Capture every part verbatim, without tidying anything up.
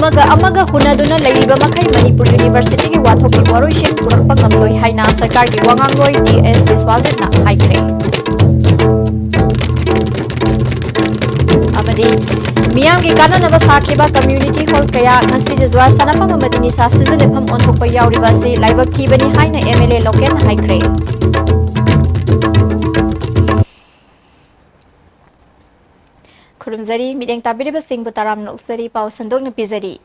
ꯑꯃꯒ ꯑꯃꯒ ꯍꯨꯟꯅꯗꯨꯅ ꯂꯩꯔꯤꯕ ꯃꯈꯩ ꯃꯅꯤꯄꯨꯔ ꯌꯨꯅꯤꯚꯔꯁꯤꯇꯤꯒꯤ ꯋꯥꯊꯣꯛꯀꯤ ꯋꯥꯔꯣꯏꯁꯤꯟ ꯄꯨꯔꯛꯄ ꯉꯝꯂꯣꯏ ꯍꯥꯏꯅ ꯁꯔꯀꯥꯔꯒꯤ ꯋꯥꯉꯥꯡꯂꯣꯏ ꯇꯤ ꯑꯦꯁ ꯕꯤꯁ꯭ꯋꯥꯖꯤꯠꯅ ꯍꯥꯏꯈ꯭ꯔꯦ꯫ ꯑꯃꯗꯤ ꯃꯤꯌꯥꯝꯒꯤ ꯀꯥꯟꯅꯅꯕ ꯁꯥꯈꯤꯕ ꯀꯝꯃ꯭ꯌꯨꯅꯤꯇꯤ ꯍꯣꯜ ꯀꯌꯥ ꯉꯁꯤꯗꯤ ꯖꯨꯋꯥꯔ ꯁꯥꯟꯅꯐꯝ ꯑꯃꯗꯤ ꯅꯤꯁꯥ ꯁꯤꯖꯤꯟꯅꯐꯝ ꯑꯣꯟꯊꯣꯛꯄ ꯌꯥꯎꯔꯤꯕ ꯑꯁꯤ ꯂꯥꯏꯕꯛ ꯊꯤꯕꯅꯤ ꯍꯥꯏꯅ ꯑꯦꯝ ꯑꯦꯜ ꯑꯦ ꯂꯣꯀꯦꯟꯅ ꯍꯥꯏꯈ꯭ꯔꯦ꯫ ꯈꯨꯔꯨꯝꯖꯔꯤ, ꯃꯤꯠꯌꯦꯡ ꯇꯥꯕꯤꯔꯤꯕꯁꯤꯡꯕꯨ ꯇꯔꯥꯝꯅ ꯑꯣꯛꯆꯔꯤ, ꯄꯥꯎ ꯁꯟꯗꯣꯛꯅ ꯄꯤꯖꯔꯤ꯫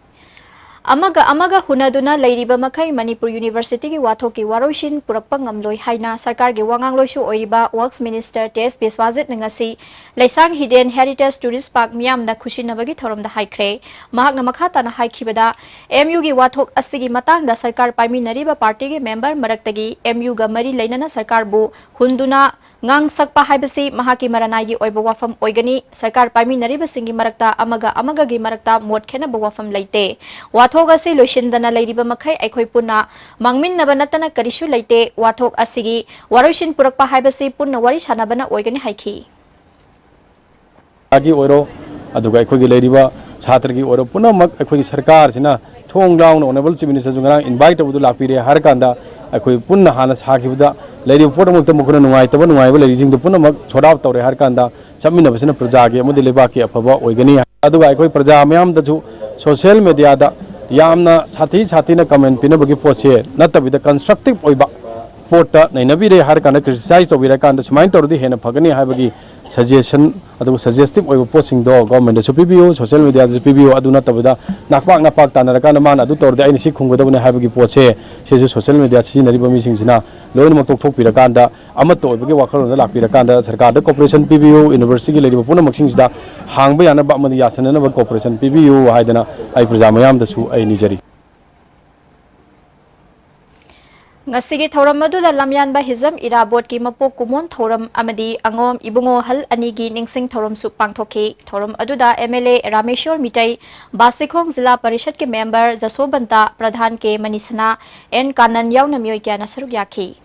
ꯑꯃꯒ ꯑꯃꯒ ꯍꯨꯟꯅꯗꯨꯅ ꯂꯩꯔꯤꯕ ꯃꯈꯩ ꯃꯅꯤꯄꯨꯔ ꯌꯨꯅꯤꯚꯔꯁꯤꯇꯤꯒꯤ ꯋꯥꯊꯣꯛꯀꯤ ꯋꯥꯔꯣꯏꯁꯤꯟ ꯄꯨꯔꯛꯄ ꯉꯝꯂꯣꯏ ꯍꯥꯏꯅ ꯁꯔꯀꯥꯔꯒꯤ ꯋꯥꯉꯥꯡꯂꯣꯏꯁꯨ ꯑꯣꯏꯔꯤꯕ ꯋꯔꯛꯁ ꯃꯤꯅꯤꯁꯇꯔ ꯇꯤ ꯑꯦꯁ ꯕꯤꯁ꯭ꯋꯥꯖꯤꯠꯅ ꯉꯁꯤ ꯂꯩꯁꯥꯡ ꯍꯤꯗꯦꯟ ꯍꯦꯔꯤꯇꯦꯖ ꯇꯨꯔꯤꯁ ꯄꯥꯔꯛ ꯃꯤꯌꯥꯝꯗ ꯈꯨꯠꯁꯤꯟꯅꯕꯒꯤ ꯊꯧꯔꯝꯗ ꯍꯥꯏꯈ꯭ꯔꯦ꯫ ꯃꯍꯥꯛꯅ ꯃꯈꯥ ꯇꯥꯅ ꯍꯥꯏꯈꯤꯕꯗ, ꯑꯦꯝ ꯌꯨꯒꯤ ꯋꯥꯊꯣꯛ ꯑꯁꯤꯒꯤ ꯃꯇꯥꯡꯗ ꯁꯔꯀꯥꯔ ꯄꯥꯏꯃꯤꯟꯅꯔꯤꯕ ꯄꯥꯔꯇꯤꯒꯤ ꯃꯦꯝꯕꯔ ꯃꯔꯛꯇꯒꯤ ꯑꯦꯝ ꯌꯨꯒ ꯃꯔꯤ ꯂꯩꯅꯅ ꯁꯔꯀꯥꯔꯕꯨ ꯍꯨꯟꯗꯨꯅ ꯉꯥꯡꯁꯛꯄ ꯍꯥꯏꯕꯁꯤ ꯃꯍꯥꯛꯀꯤ ꯃꯔꯅꯥꯏꯒꯤ ꯑꯣꯏꯕ ꯋꯥꯐꯝ ꯑꯣꯏꯒꯅꯤ꯫ ꯁꯔꯀꯥꯔ ꯄꯥꯏꯃꯤꯟꯅꯔꯤꯕꯁꯤꯡꯒꯤ ꯃꯔꯛꯇ ꯑꯃꯒ ꯑꯃꯒꯒꯤ ꯃꯔꯛꯇ ꯃꯣꯠ ꯈꯦꯠꯅꯕ ꯋꯥꯐꯝ ꯂꯩꯇꯦ꯫ ꯋꯥꯊꯣꯛ ꯑꯁꯤ ꯂꯣꯏꯁꯤꯟꯗꯅ ꯂꯩꯔꯤꯕ ꯃꯈꯩ ꯑꯩꯈꯣꯏ ꯄꯨꯟꯅ ꯃꯥꯡꯃꯤꯟꯅꯕ ꯅꯠꯇꯅ ꯀꯔꯤꯁꯨ ꯂꯩꯇꯦ꯫ ꯋꯥꯊꯣꯛ ꯑꯁꯤꯒꯤ ꯋꯥꯔꯣꯏꯁꯤꯟ ꯄꯨꯔꯛꯄ ꯍꯥꯏꯕꯁꯤ ꯄꯨꯟꯅ ꯋꯥꯔꯤ ꯁꯥꯟꯅꯕꯅ ꯑꯣꯏꯒꯅꯤ ꯍꯥꯏꯈꯤ꯫ ꯒꯤ ꯑꯣꯏꯔꯣ, ꯑꯗꯨꯒ ꯑꯩꯈꯣꯏꯒꯤ ꯂꯩꯔꯤꯕ ꯁꯥꯇ꯭ꯔꯒꯤ ꯑꯣꯏꯔꯣ, ꯄꯨꯝꯅꯃꯛ ꯑꯩꯈꯣꯏꯒꯤ ꯁꯔꯀꯥꯔꯁꯤꯅ ꯊꯣꯡ ꯂꯥꯎꯅ ꯑꯣꯅꯔꯦꯕꯜ ꯆꯤꯐ ꯃꯤꯅꯤꯁꯇꯔꯁꯨ ꯉꯔꯥꯡ ꯏꯟꯚꯥꯏꯠ ꯇꯧꯕꯗꯨ ꯂꯥꯛꯄꯤꯔꯦ ꯍꯥꯏꯔ ꯀꯥꯟꯗ, ꯑꯩꯈꯣꯏ ꯄꯨꯟꯅ ꯍꯥꯟꯅ ꯁꯥꯈꯤꯕꯗ ꯂꯩꯔꯤꯕ ꯄꯣꯠ ꯑꯃꯛꯇ ꯃꯈꯣꯏꯅ ꯅꯨꯡꯉꯥꯏꯇꯕ, ꯅꯨꯡꯉꯥꯏꯕ ꯂꯩꯔꯤꯁꯤꯡꯗꯨ ꯄꯨꯝꯅꯃꯛ ꯁꯣꯔꯠ ꯑꯥꯎꯠ ꯇꯧꯔꯦ ꯍꯥꯏꯔ ꯀꯥꯟꯗ, ꯆꯠꯃꯤꯟꯅꯕꯁꯤꯅ ꯄ꯭ꯔꯖꯥꯒꯤ ꯑꯃꯗꯤ ꯂꯩꯕꯥꯛꯀꯤ ꯑꯐꯕ ꯑꯣꯏꯒꯅꯤ꯫ ꯑꯗꯨꯒ ꯑꯩꯈꯣꯏ ꯄ꯭ꯔꯖꯥ ꯃꯌꯥꯝꯗꯁꯨ ꯁꯣꯁꯤꯌꯦꯜ ꯃꯦꯗꯤꯌꯥꯗ ꯌꯥꯝꯅ ꯁꯥꯊꯤ ꯁꯥꯊꯤꯅ ꯀꯃꯦꯟ ꯄꯤꯅꯕꯒꯤ ꯄꯣꯠꯁꯦ ꯅꯠꯇꯕꯤꯗ, ꯀꯟꯁꯇ꯭ꯔꯛꯇꯤꯚ ꯑꯣꯏꯕ ꯄꯣꯠꯇ ꯅꯩꯅꯕꯤꯔꯦ ꯍꯥꯏꯔ ꯀꯥꯟꯗ, ꯀ꯭ꯔꯤꯇꯤꯁꯥꯏꯖ ꯇꯧꯕꯤꯔꯀꯥꯟꯗ ꯁꯨꯃꯥꯏꯅ ꯇꯧꯔꯗꯤ ꯍꯦꯟꯅ ꯐꯒꯅꯤ ꯍꯥꯏꯕꯒꯤ ꯁꯖꯦꯁꯟ, ꯑꯗꯨꯒ ꯁꯖꯦꯁꯇꯤꯚ ꯑꯣꯏꯕ ꯄꯣꯠꯁꯤꯡꯗꯣ ꯒꯣꯔꯃꯦꯟꯗꯁꯨ ꯄꯤꯕꯤꯌꯨ, ꯁꯣꯁꯤꯌꯦꯜ ꯃꯦꯗꯤꯌꯥꯗꯁꯨ ꯄꯤꯕꯤꯌꯨ꯫ ꯑꯗꯨ ꯅꯠꯇꯕꯗ ꯅꯥꯛꯄꯥꯛ ꯅꯥꯄꯥꯛ ꯇꯥꯟꯅꯔꯀꯥꯟꯗ ꯃꯥꯅ ꯑꯗꯨ ꯇꯧꯔꯗꯤ ꯑꯩꯅ ꯁꯤ ꯈꯨꯝꯒꯗꯕꯅꯤ ꯍꯥꯏꯕꯒꯤ ꯄꯣꯠꯁꯦ, ꯁꯤꯁꯨ ꯁꯣꯁꯤꯌꯦꯜ ꯃꯦꯗꯤꯌꯥ ꯁꯤꯖꯤꯟꯅꯔꯤꯕ ꯃꯤꯁꯤꯡꯁꯤꯅ ꯂꯣꯏꯅꯃꯛ ꯇꯣꯛꯊꯣꯛꯄꯤꯔꯀꯥꯟꯗ, ꯑꯃꯠꯇ ꯑꯣꯏꯕꯒꯤ ꯋꯥꯈꯜꯂꯣꯟꯗ ꯂꯥꯛꯄꯤꯔꯀꯥꯟꯗ, ꯁꯔꯀꯥꯔꯗ ꯀꯣꯑꯣꯄꯔꯦꯁꯟ ꯄꯤꯕꯤꯌꯨ, ꯌꯨꯅꯤꯚꯔꯁꯤꯇꯤꯒꯤ ꯂꯩꯔꯤꯕ ꯄꯨꯝꯅꯃꯛꯁꯤꯡꯁꯤꯗ ꯍꯥꯡꯕ ꯌꯥꯅꯕ ꯑꯃꯗꯤ ꯌꯥꯁꯟꯅꯅꯕ ꯀꯣꯑꯣꯄꯔꯦꯁꯟ ꯄꯤꯕꯤꯌꯨ ꯍꯥꯏꯗꯅ ꯑꯩ ꯄ꯭ꯔꯖꯥ ꯃꯌꯥꯝꯗꯁꯨ ꯑꯩ ꯅꯤꯖꯔꯤ꯫ ꯉꯁꯤꯒꯤ ꯊꯧꯔꯝ ꯑꯗꯨꯗ ꯂꯝꯌꯥꯟꯕ ꯍꯤꯖꯝ ꯏꯔꯥꯕꯣꯠꯀꯤ ꯃꯄꯣꯛ ꯀꯨꯃꯣꯟ ꯊꯧꯔꯝ ꯑꯃꯗꯤ ꯑꯉꯣꯝ ꯏꯕꯨꯡꯉꯣ ꯑꯍꯜ ꯑꯅꯤꯒꯤ ꯅꯤꯡꯁꯤꯡ ꯊꯧꯔꯝꯁꯨ ꯄꯥꯡꯊꯣꯛꯈꯤ꯫ ꯊꯧꯔꯝ ꯑꯗꯨꯗ M L A Rameshwar Meitei, Bashikhong ꯖꯤꯂꯥ ꯄꯔꯤꯁꯠꯀꯤ ꯃꯦꯝꯕꯔ ꯖꯁꯣꯕꯟꯇ, ꯄ꯭ꯔꯙꯥꯟ ꯀꯦ ꯃꯅꯤꯁꯅꯥ, ꯑꯦꯟ ꯀꯥꯅꯟ ꯌꯥꯎꯅ ꯃꯤꯑꯣꯏ ꯀꯌꯥꯅ ꯁꯔꯨꯛ ꯌꯥꯈꯤ꯫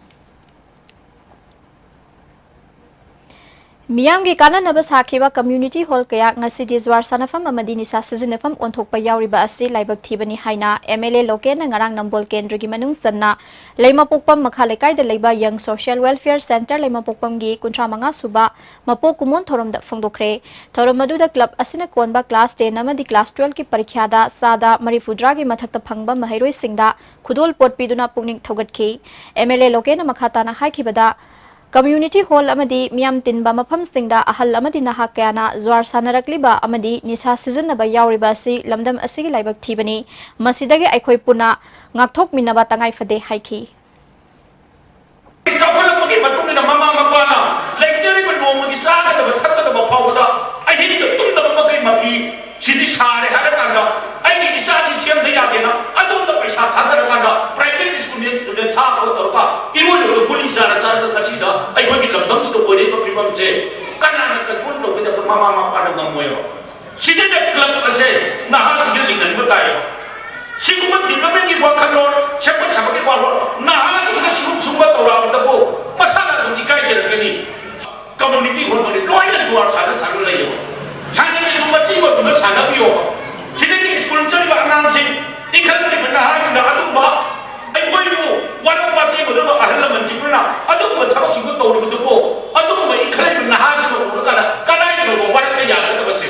ꯃꯤꯌꯥꯝꯒꯤ ꯀꯥꯟꯅꯅꯕ ꯁꯥꯈꯤꯕ community hall ꯀꯌꯥ ꯉꯁꯤꯗꯤ ꯖꯨꯋꯥꯔ ꯁꯥꯟꯅꯐꯝ ꯑꯃꯗꯤ ꯅꯤꯁꯥ ꯁꯤꯖꯤꯟꯅꯐꯝ ꯑꯣꯟꯊꯣꯛꯄ ꯌꯥꯎꯔꯤꯕ ꯑꯁꯤ ꯂꯥꯏꯕꯛ ꯊꯤꯕꯅꯤ ꯍꯥꯏꯅ M L A ꯂꯣꯀꯦꯟꯅ ꯉꯔꯥꯡ ꯅꯝꯕꯣꯜ ꯀꯦꯟꯗ꯭ꯔꯒꯤ ꯃꯅꯨꯡ ꯆꯟꯅ ꯂꯩꯃꯄꯣꯛꯄꯝ ꯃꯈꯥ ꯂꯩꯀꯥꯏꯗ ꯂꯩꯕ Young Social Welfare Centre ꯂꯩꯃꯄꯣꯛꯄꯝꯒꯤ ꯀꯨꯟꯊ꯭ꯔꯥ ꯃꯉꯥ ꯁꯨꯕ ꯃꯄꯣꯛ ꯀꯨꯝꯑꯣꯟ ꯊꯧꯔꯝꯗ ꯐꯣꯡꯗꯣꯛꯈ꯭ꯔꯦ꯫ ꯊꯧꯔꯝ ꯑꯗꯨꯗ club ꯑꯁꯤꯅ ꯀꯣꯟꯕ class ten ꯑꯃꯗꯤ class twelve ꯀꯤ ꯄꯔꯤꯈ꯭ꯌꯥꯗ ꯆꯥꯗ ꯃꯔꯤꯐꯨꯇꯔꯥꯒꯤ ꯃꯊꯛꯇ ꯐꯪꯕ ꯃꯍꯩꯔꯣꯏꯁꯤꯡꯗ ꯈꯨꯗꯣꯜꯄꯣꯠ ꯄꯤꯗꯨꯅ ꯄꯨꯛꯅꯤꯡ ꯊꯧꯒꯠꯈꯤ꯫ M L A ꯂꯣꯀꯦꯟꯅ ꯃꯈꯥ ꯇꯥꯅ ꯍꯥꯏꯈꯤꯕꯗ, community hall ꯑꯃꯗꯤ ꯃꯤꯌꯥꯝ ꯇꯤꯟꯕ ꯃꯐꯝꯁꯤꯡꯗ ꯑꯍꯜ ꯑꯃꯗꯤ ꯅꯍꯥ ꯀꯌꯥꯅ ꯖꯨꯋꯥꯔ ꯁꯥꯟꯅꯔꯛꯂꯤꯕ ꯑꯃꯗꯤ ꯅꯤꯁꯥ ꯁꯤꯖꯤꯟꯅꯕ ꯌꯥꯎꯔꯤꯕ ꯑꯁꯤ ꯂꯝꯗꯝ ꯑꯁꯤꯒꯤ ꯂꯥꯏꯕꯛ ꯊꯤꯕꯅꯤ꯫ ꯃꯁꯤꯗꯒꯤ ꯑꯩꯈꯣꯏ ꯄꯨꯟꯅ ꯉꯥꯛꯊꯣꯛꯃꯤꯟꯅꯕ ꯇꯉꯥꯏ ꯐꯗꯦ ꯍꯥꯏꯈꯤ꯫ ꯆꯥꯎꯈꯠꯂꯛꯄꯒꯤ ꯃꯇꯨꯡ ꯏꯟꯅ ꯃꯃꯥ ꯃꯄꯥꯅ ꯂꯩꯖꯔꯤꯕ ꯅꯣꯡꯃꯒꯤ ꯆꯥꯒꯗꯕ ꯊꯛꯀꯗꯕ ꯐꯥꯎꯕꯗ ꯑꯍꯤꯡꯗ ꯇꯨꯝꯗꯕ ꯃꯈꯩ ꯃꯐꯤ ꯁꯤꯗꯤ ꯁꯥꯔꯦ ꯍꯥꯏꯔꯀꯥꯟꯗ ꯑꯩꯒꯤ ꯏꯆꯥꯁꯤ ꯁꯦꯝꯗ ꯌꯥꯗꯦꯅ ꯑꯗꯣꯝꯗ ꯄꯩꯁꯥ ꯊꯥꯗꯔꯀꯥꯟꯗ private school ꯗ ꯊꯥ ꯈꯣꯠ ꯇꯧꯔꯒ ꯏꯔꯣꯏꯔꯒ ꯒꯨꯂꯤ ꯆꯥꯔ ꯆꯥꯔꯒ ꯉꯁꯤꯗ ꯑꯩꯈꯣꯏꯒꯤ ꯂꯝꯗꯝꯁꯤꯗ ꯑꯣꯏꯔꯛꯏꯕ ꯐꯤꯕꯝꯁꯦ ꯀꯅꯥꯅ control ꯇꯧꯒꯗꯕ? ꯃꯃꯥ ꯃꯄꯥꯅ ꯉꯝꯃꯣꯏꯕ꯫ ꯁꯤꯗꯩꯗ club ꯑꯁꯦ ꯅꯍꯥꯁꯤꯡꯗ ꯂꯤꯡꯍꯟꯕ ꯇꯥꯏꯌꯦꯕ꯫ ꯁꯤꯒꯨꯝꯕ development ꯀꯤ ꯋꯥꯈꯜꯂꯣꯟ, ꯁꯦꯝꯒꯠ ꯁꯥꯒꯠꯀꯤ ꯋꯥꯈꯜꯂꯣꯟ, ꯅꯍꯥꯁꯤꯡꯅ ꯁꯤꯒꯨꯝ ꯁꯤꯒꯨꯝꯕ ꯇꯧꯔꯛꯑꯕꯗꯕꯨ ꯃꯁꯥꯅ ꯑꯗꯨꯝ ꯏꯀꯥꯏꯖꯔꯛꯀꯅꯤ꯫ Community hall ꯈꯨꯗꯤꯡ ꯂꯣꯏꯅ ꯖꯨꯋꯥꯔ ꯁꯥꯟꯅ ꯁꯥꯟꯅ ꯂꯩꯌꯦꯕ꯫ ꯁꯥꯟꯅꯔꯁꯨ ꯃꯆꯤ ꯑꯣꯏꯕꯗ ꯁꯥꯟꯅꯕꯤꯌꯣꯕ꯫ ꯁꯤꯗꯒꯤ school ꯆꯠꯂꯤꯕ ꯑꯉꯥꯡꯁꯤꯡ, ꯏꯟꯈꯠꯂꯛꯂꯤꯕ ꯅꯍꯥꯁꯤꯡꯗ ꯑꯗꯨꯒꯨꯝꯕ ꯑꯩꯈꯣꯏꯕꯨ ꯋꯥꯔꯛ ꯋꯥꯇꯦꯝꯒꯗꯕ ꯑꯍꯜ ꯂꯃꯟꯁꯤꯡꯗꯨꯅ ꯑꯗꯨꯒꯨꯝꯕ ꯊꯕꯛꯁꯤꯡꯗꯣ ꯇꯧꯔꯤꯕꯗꯨꯕꯨ, ꯑꯗꯨꯒꯨꯝꯕ ꯏꯟꯈꯠꯂꯛꯂꯤꯕ ꯅꯍꯥꯁꯤꯡꯅ ꯎꯔꯀꯥꯟꯗ ꯀꯗꯥꯏꯗꯅꯣꯕ ꯋꯥꯔꯛꯄ ꯌꯥꯒꯗꯕꯁꯦ?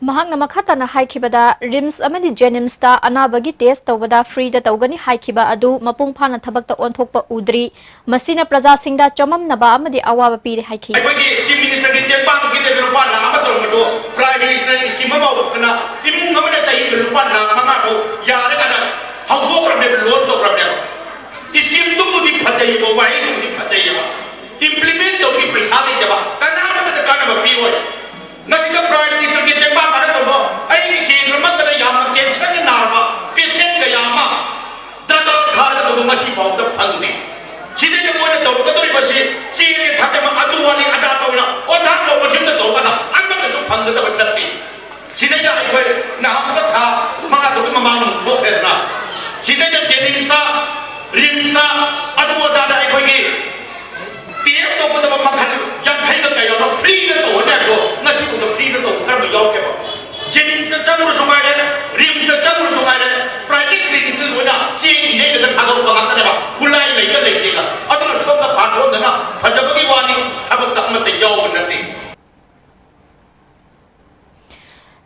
ꯃꯍꯥꯛꯅ ꯃꯈꯥ ꯇꯥꯅ ꯍꯥꯏꯈꯤꯕꯗ, RIMS ꯑꯃꯗꯤ JNIMS ꯇ ꯑꯅꯥꯕꯒꯤ test ꯇꯧꯕꯗ free ꯗ ꯇꯧꯒꯅꯤ ꯍꯥꯏꯈꯤꯕ ꯑꯗꯨ ꯃꯄꯨꯡ ꯐꯥꯅ ꯊꯕꯛꯇ ꯑꯣꯟꯊꯣꯛꯄ ꯎꯗ꯭ꯔꯤ꯫ ꯃꯁꯤꯅ ꯄ꯭ꯔꯖꯥꯁꯤꯡꯗ ꯆꯃꯝꯅꯕ ꯑꯃꯗꯤ ꯑꯋꯥꯕ ꯄꯤꯔꯦ ꯍꯥꯏꯈꯤ꯫ ꯑꯩꯈꯣꯏꯒꯤ Chief Minister ꯒꯤ ꯇꯦꯡꯕꯥꯡꯒꯤꯗ ꯂꯨꯄꯥ ꯂꯥꯈ ꯑꯃ ꯇꯧꯔꯝꯕꯗꯣ Prime Minister ꯅ scheme ꯑꯃ ꯍꯧꯗꯣꯛꯇꯅ ꯏꯃꯨꯡ ꯑꯃꯅ ꯆꯍꯤꯗ ꯂꯨꯄꯥ ꯂꯥꯈ ꯃꯉꯥ ꯐꯥꯎ ꯌꯥꯔꯒꯅ ꯍꯧꯗꯣꯛꯈ꯭ꯔꯕꯅꯦꯕ, loan ꯇꯧꯈ꯭ꯔꯕꯅꯦꯕ꯫ Scheme ꯗꯨꯕꯨꯗꯤ ꯐꯖꯩꯌꯦꯕ, ꯋꯥꯍꯩꯗꯨꯕꯨꯗꯤ ꯐꯖꯩꯌꯦꯕ, implement ꯇꯧꯕꯒꯤ ꯄꯩꯁꯥ ꯂꯩꯇꯕ, ꯀꯅꯥꯃꯠꯇꯗ ꯀꯥꯟꯅꯕ ꯄꯤꯔꯣꯏ꯫ ꯉꯁꯤꯗ Prime Minister ꯒꯤ ꯇꯦꯡꯕꯥꯡ ꯀꯥꯟꯅ ꯇꯧꯕ ꯑꯩꯒꯤ ꯀꯦꯟꯗ꯭ꯔꯃꯛꯇꯗ ꯌꯥꯝꯅ cancer ꯅ ꯅꯥꯔꯕ patient ꯀꯌꯥ ꯑꯃ ꯗꯔꯀꯥꯔ ꯊꯥꯔꯒ ꯇꯧꯕ ꯉꯁꯤ ꯐꯥꯎꯕꯗ ꯐꯪꯗꯦ꯫ ꯁꯤꯗꯩꯗ ꯃꯣꯏꯅ ꯇꯧꯔꯛꯀꯗꯧꯔꯤꯕꯁꯤ ꯆꯦ ꯊꯥꯖꯕ ꯑꯗꯨ ꯋꯥꯅꯤ ꯑꯗꯥ ꯇꯧꯅ ꯑꯣꯖꯥ ꯀꯧꯕꯁꯤꯡꯗ ꯇꯧꯕꯅ ꯑꯃꯠꯇꯁꯨ ꯐꯪꯒꯗꯕ ꯅꯠꯇꯦ꯫ ꯁꯤꯗꯩꯗ ꯑꯩꯈꯣꯏ ꯅꯍꯥꯟ ꯊꯥ ꯃꯉꯥ ꯇꯔꯨꯛꯀꯤ ꯃꯃꯥꯡꯗ ꯑꯃꯨꯛ ꯊꯣꯛꯈ꯭ꯔꯦꯗꯅ, ꯁꯤꯗꯩꯗ JNIMS ꯇ, RIMS ꯇ, ꯑꯗꯨ ꯑꯗꯥꯗ ꯑꯩꯈꯣꯏꯒꯤ ꯃꯈꯜ ꯌꯥꯡꯈꯩꯒ ꯀꯌꯥꯅꯣ ꯐ꯭ꯔꯤꯗ ꯇꯧꯍꯟ ꯌꯥꯗ꯭ꯔꯣ? ꯉꯁꯤꯐꯥꯎꯗ ꯐ꯭ꯔꯤꯗ ꯇꯧꯕ ꯀꯔꯝꯕ ꯌꯥꯎꯒꯦꯕ? ꯖꯦꯅꯤꯝꯁꯇ ꯆꯪꯉꯨꯔꯁꯨ ꯉꯥꯏꯔꯦ, ꯔꯤꯝꯁꯇ ꯆꯪꯉꯨꯔꯁꯨ ꯉꯥꯏꯔꯦ, ꯄ꯭ꯔꯥꯏꯚꯦꯠ ꯀ꯭ꯂꯤꯅꯤꯛꯇ ꯂꯣꯏꯅ ꯆꯦ ꯏꯔꯦꯗꯅ ꯊꯥꯗꯣꯔꯛꯄ ꯉꯥꯛꯇꯅꯦꯕ꯫ ꯈꯨꯠꯂꯥꯏ ꯂꯩꯒ ꯂꯩꯇꯦꯒ꯫ ꯑꯗꯨꯅ ꯁꯣꯝꯗ ꯄꯥꯔꯁꯣꯟꯗꯅ ꯐꯖꯕꯒꯤ ꯋꯥꯅꯤ, ꯊꯕꯛꯇ ꯑꯃꯠꯇ ꯌꯥꯎꯕ ꯅꯠꯇꯦ꯫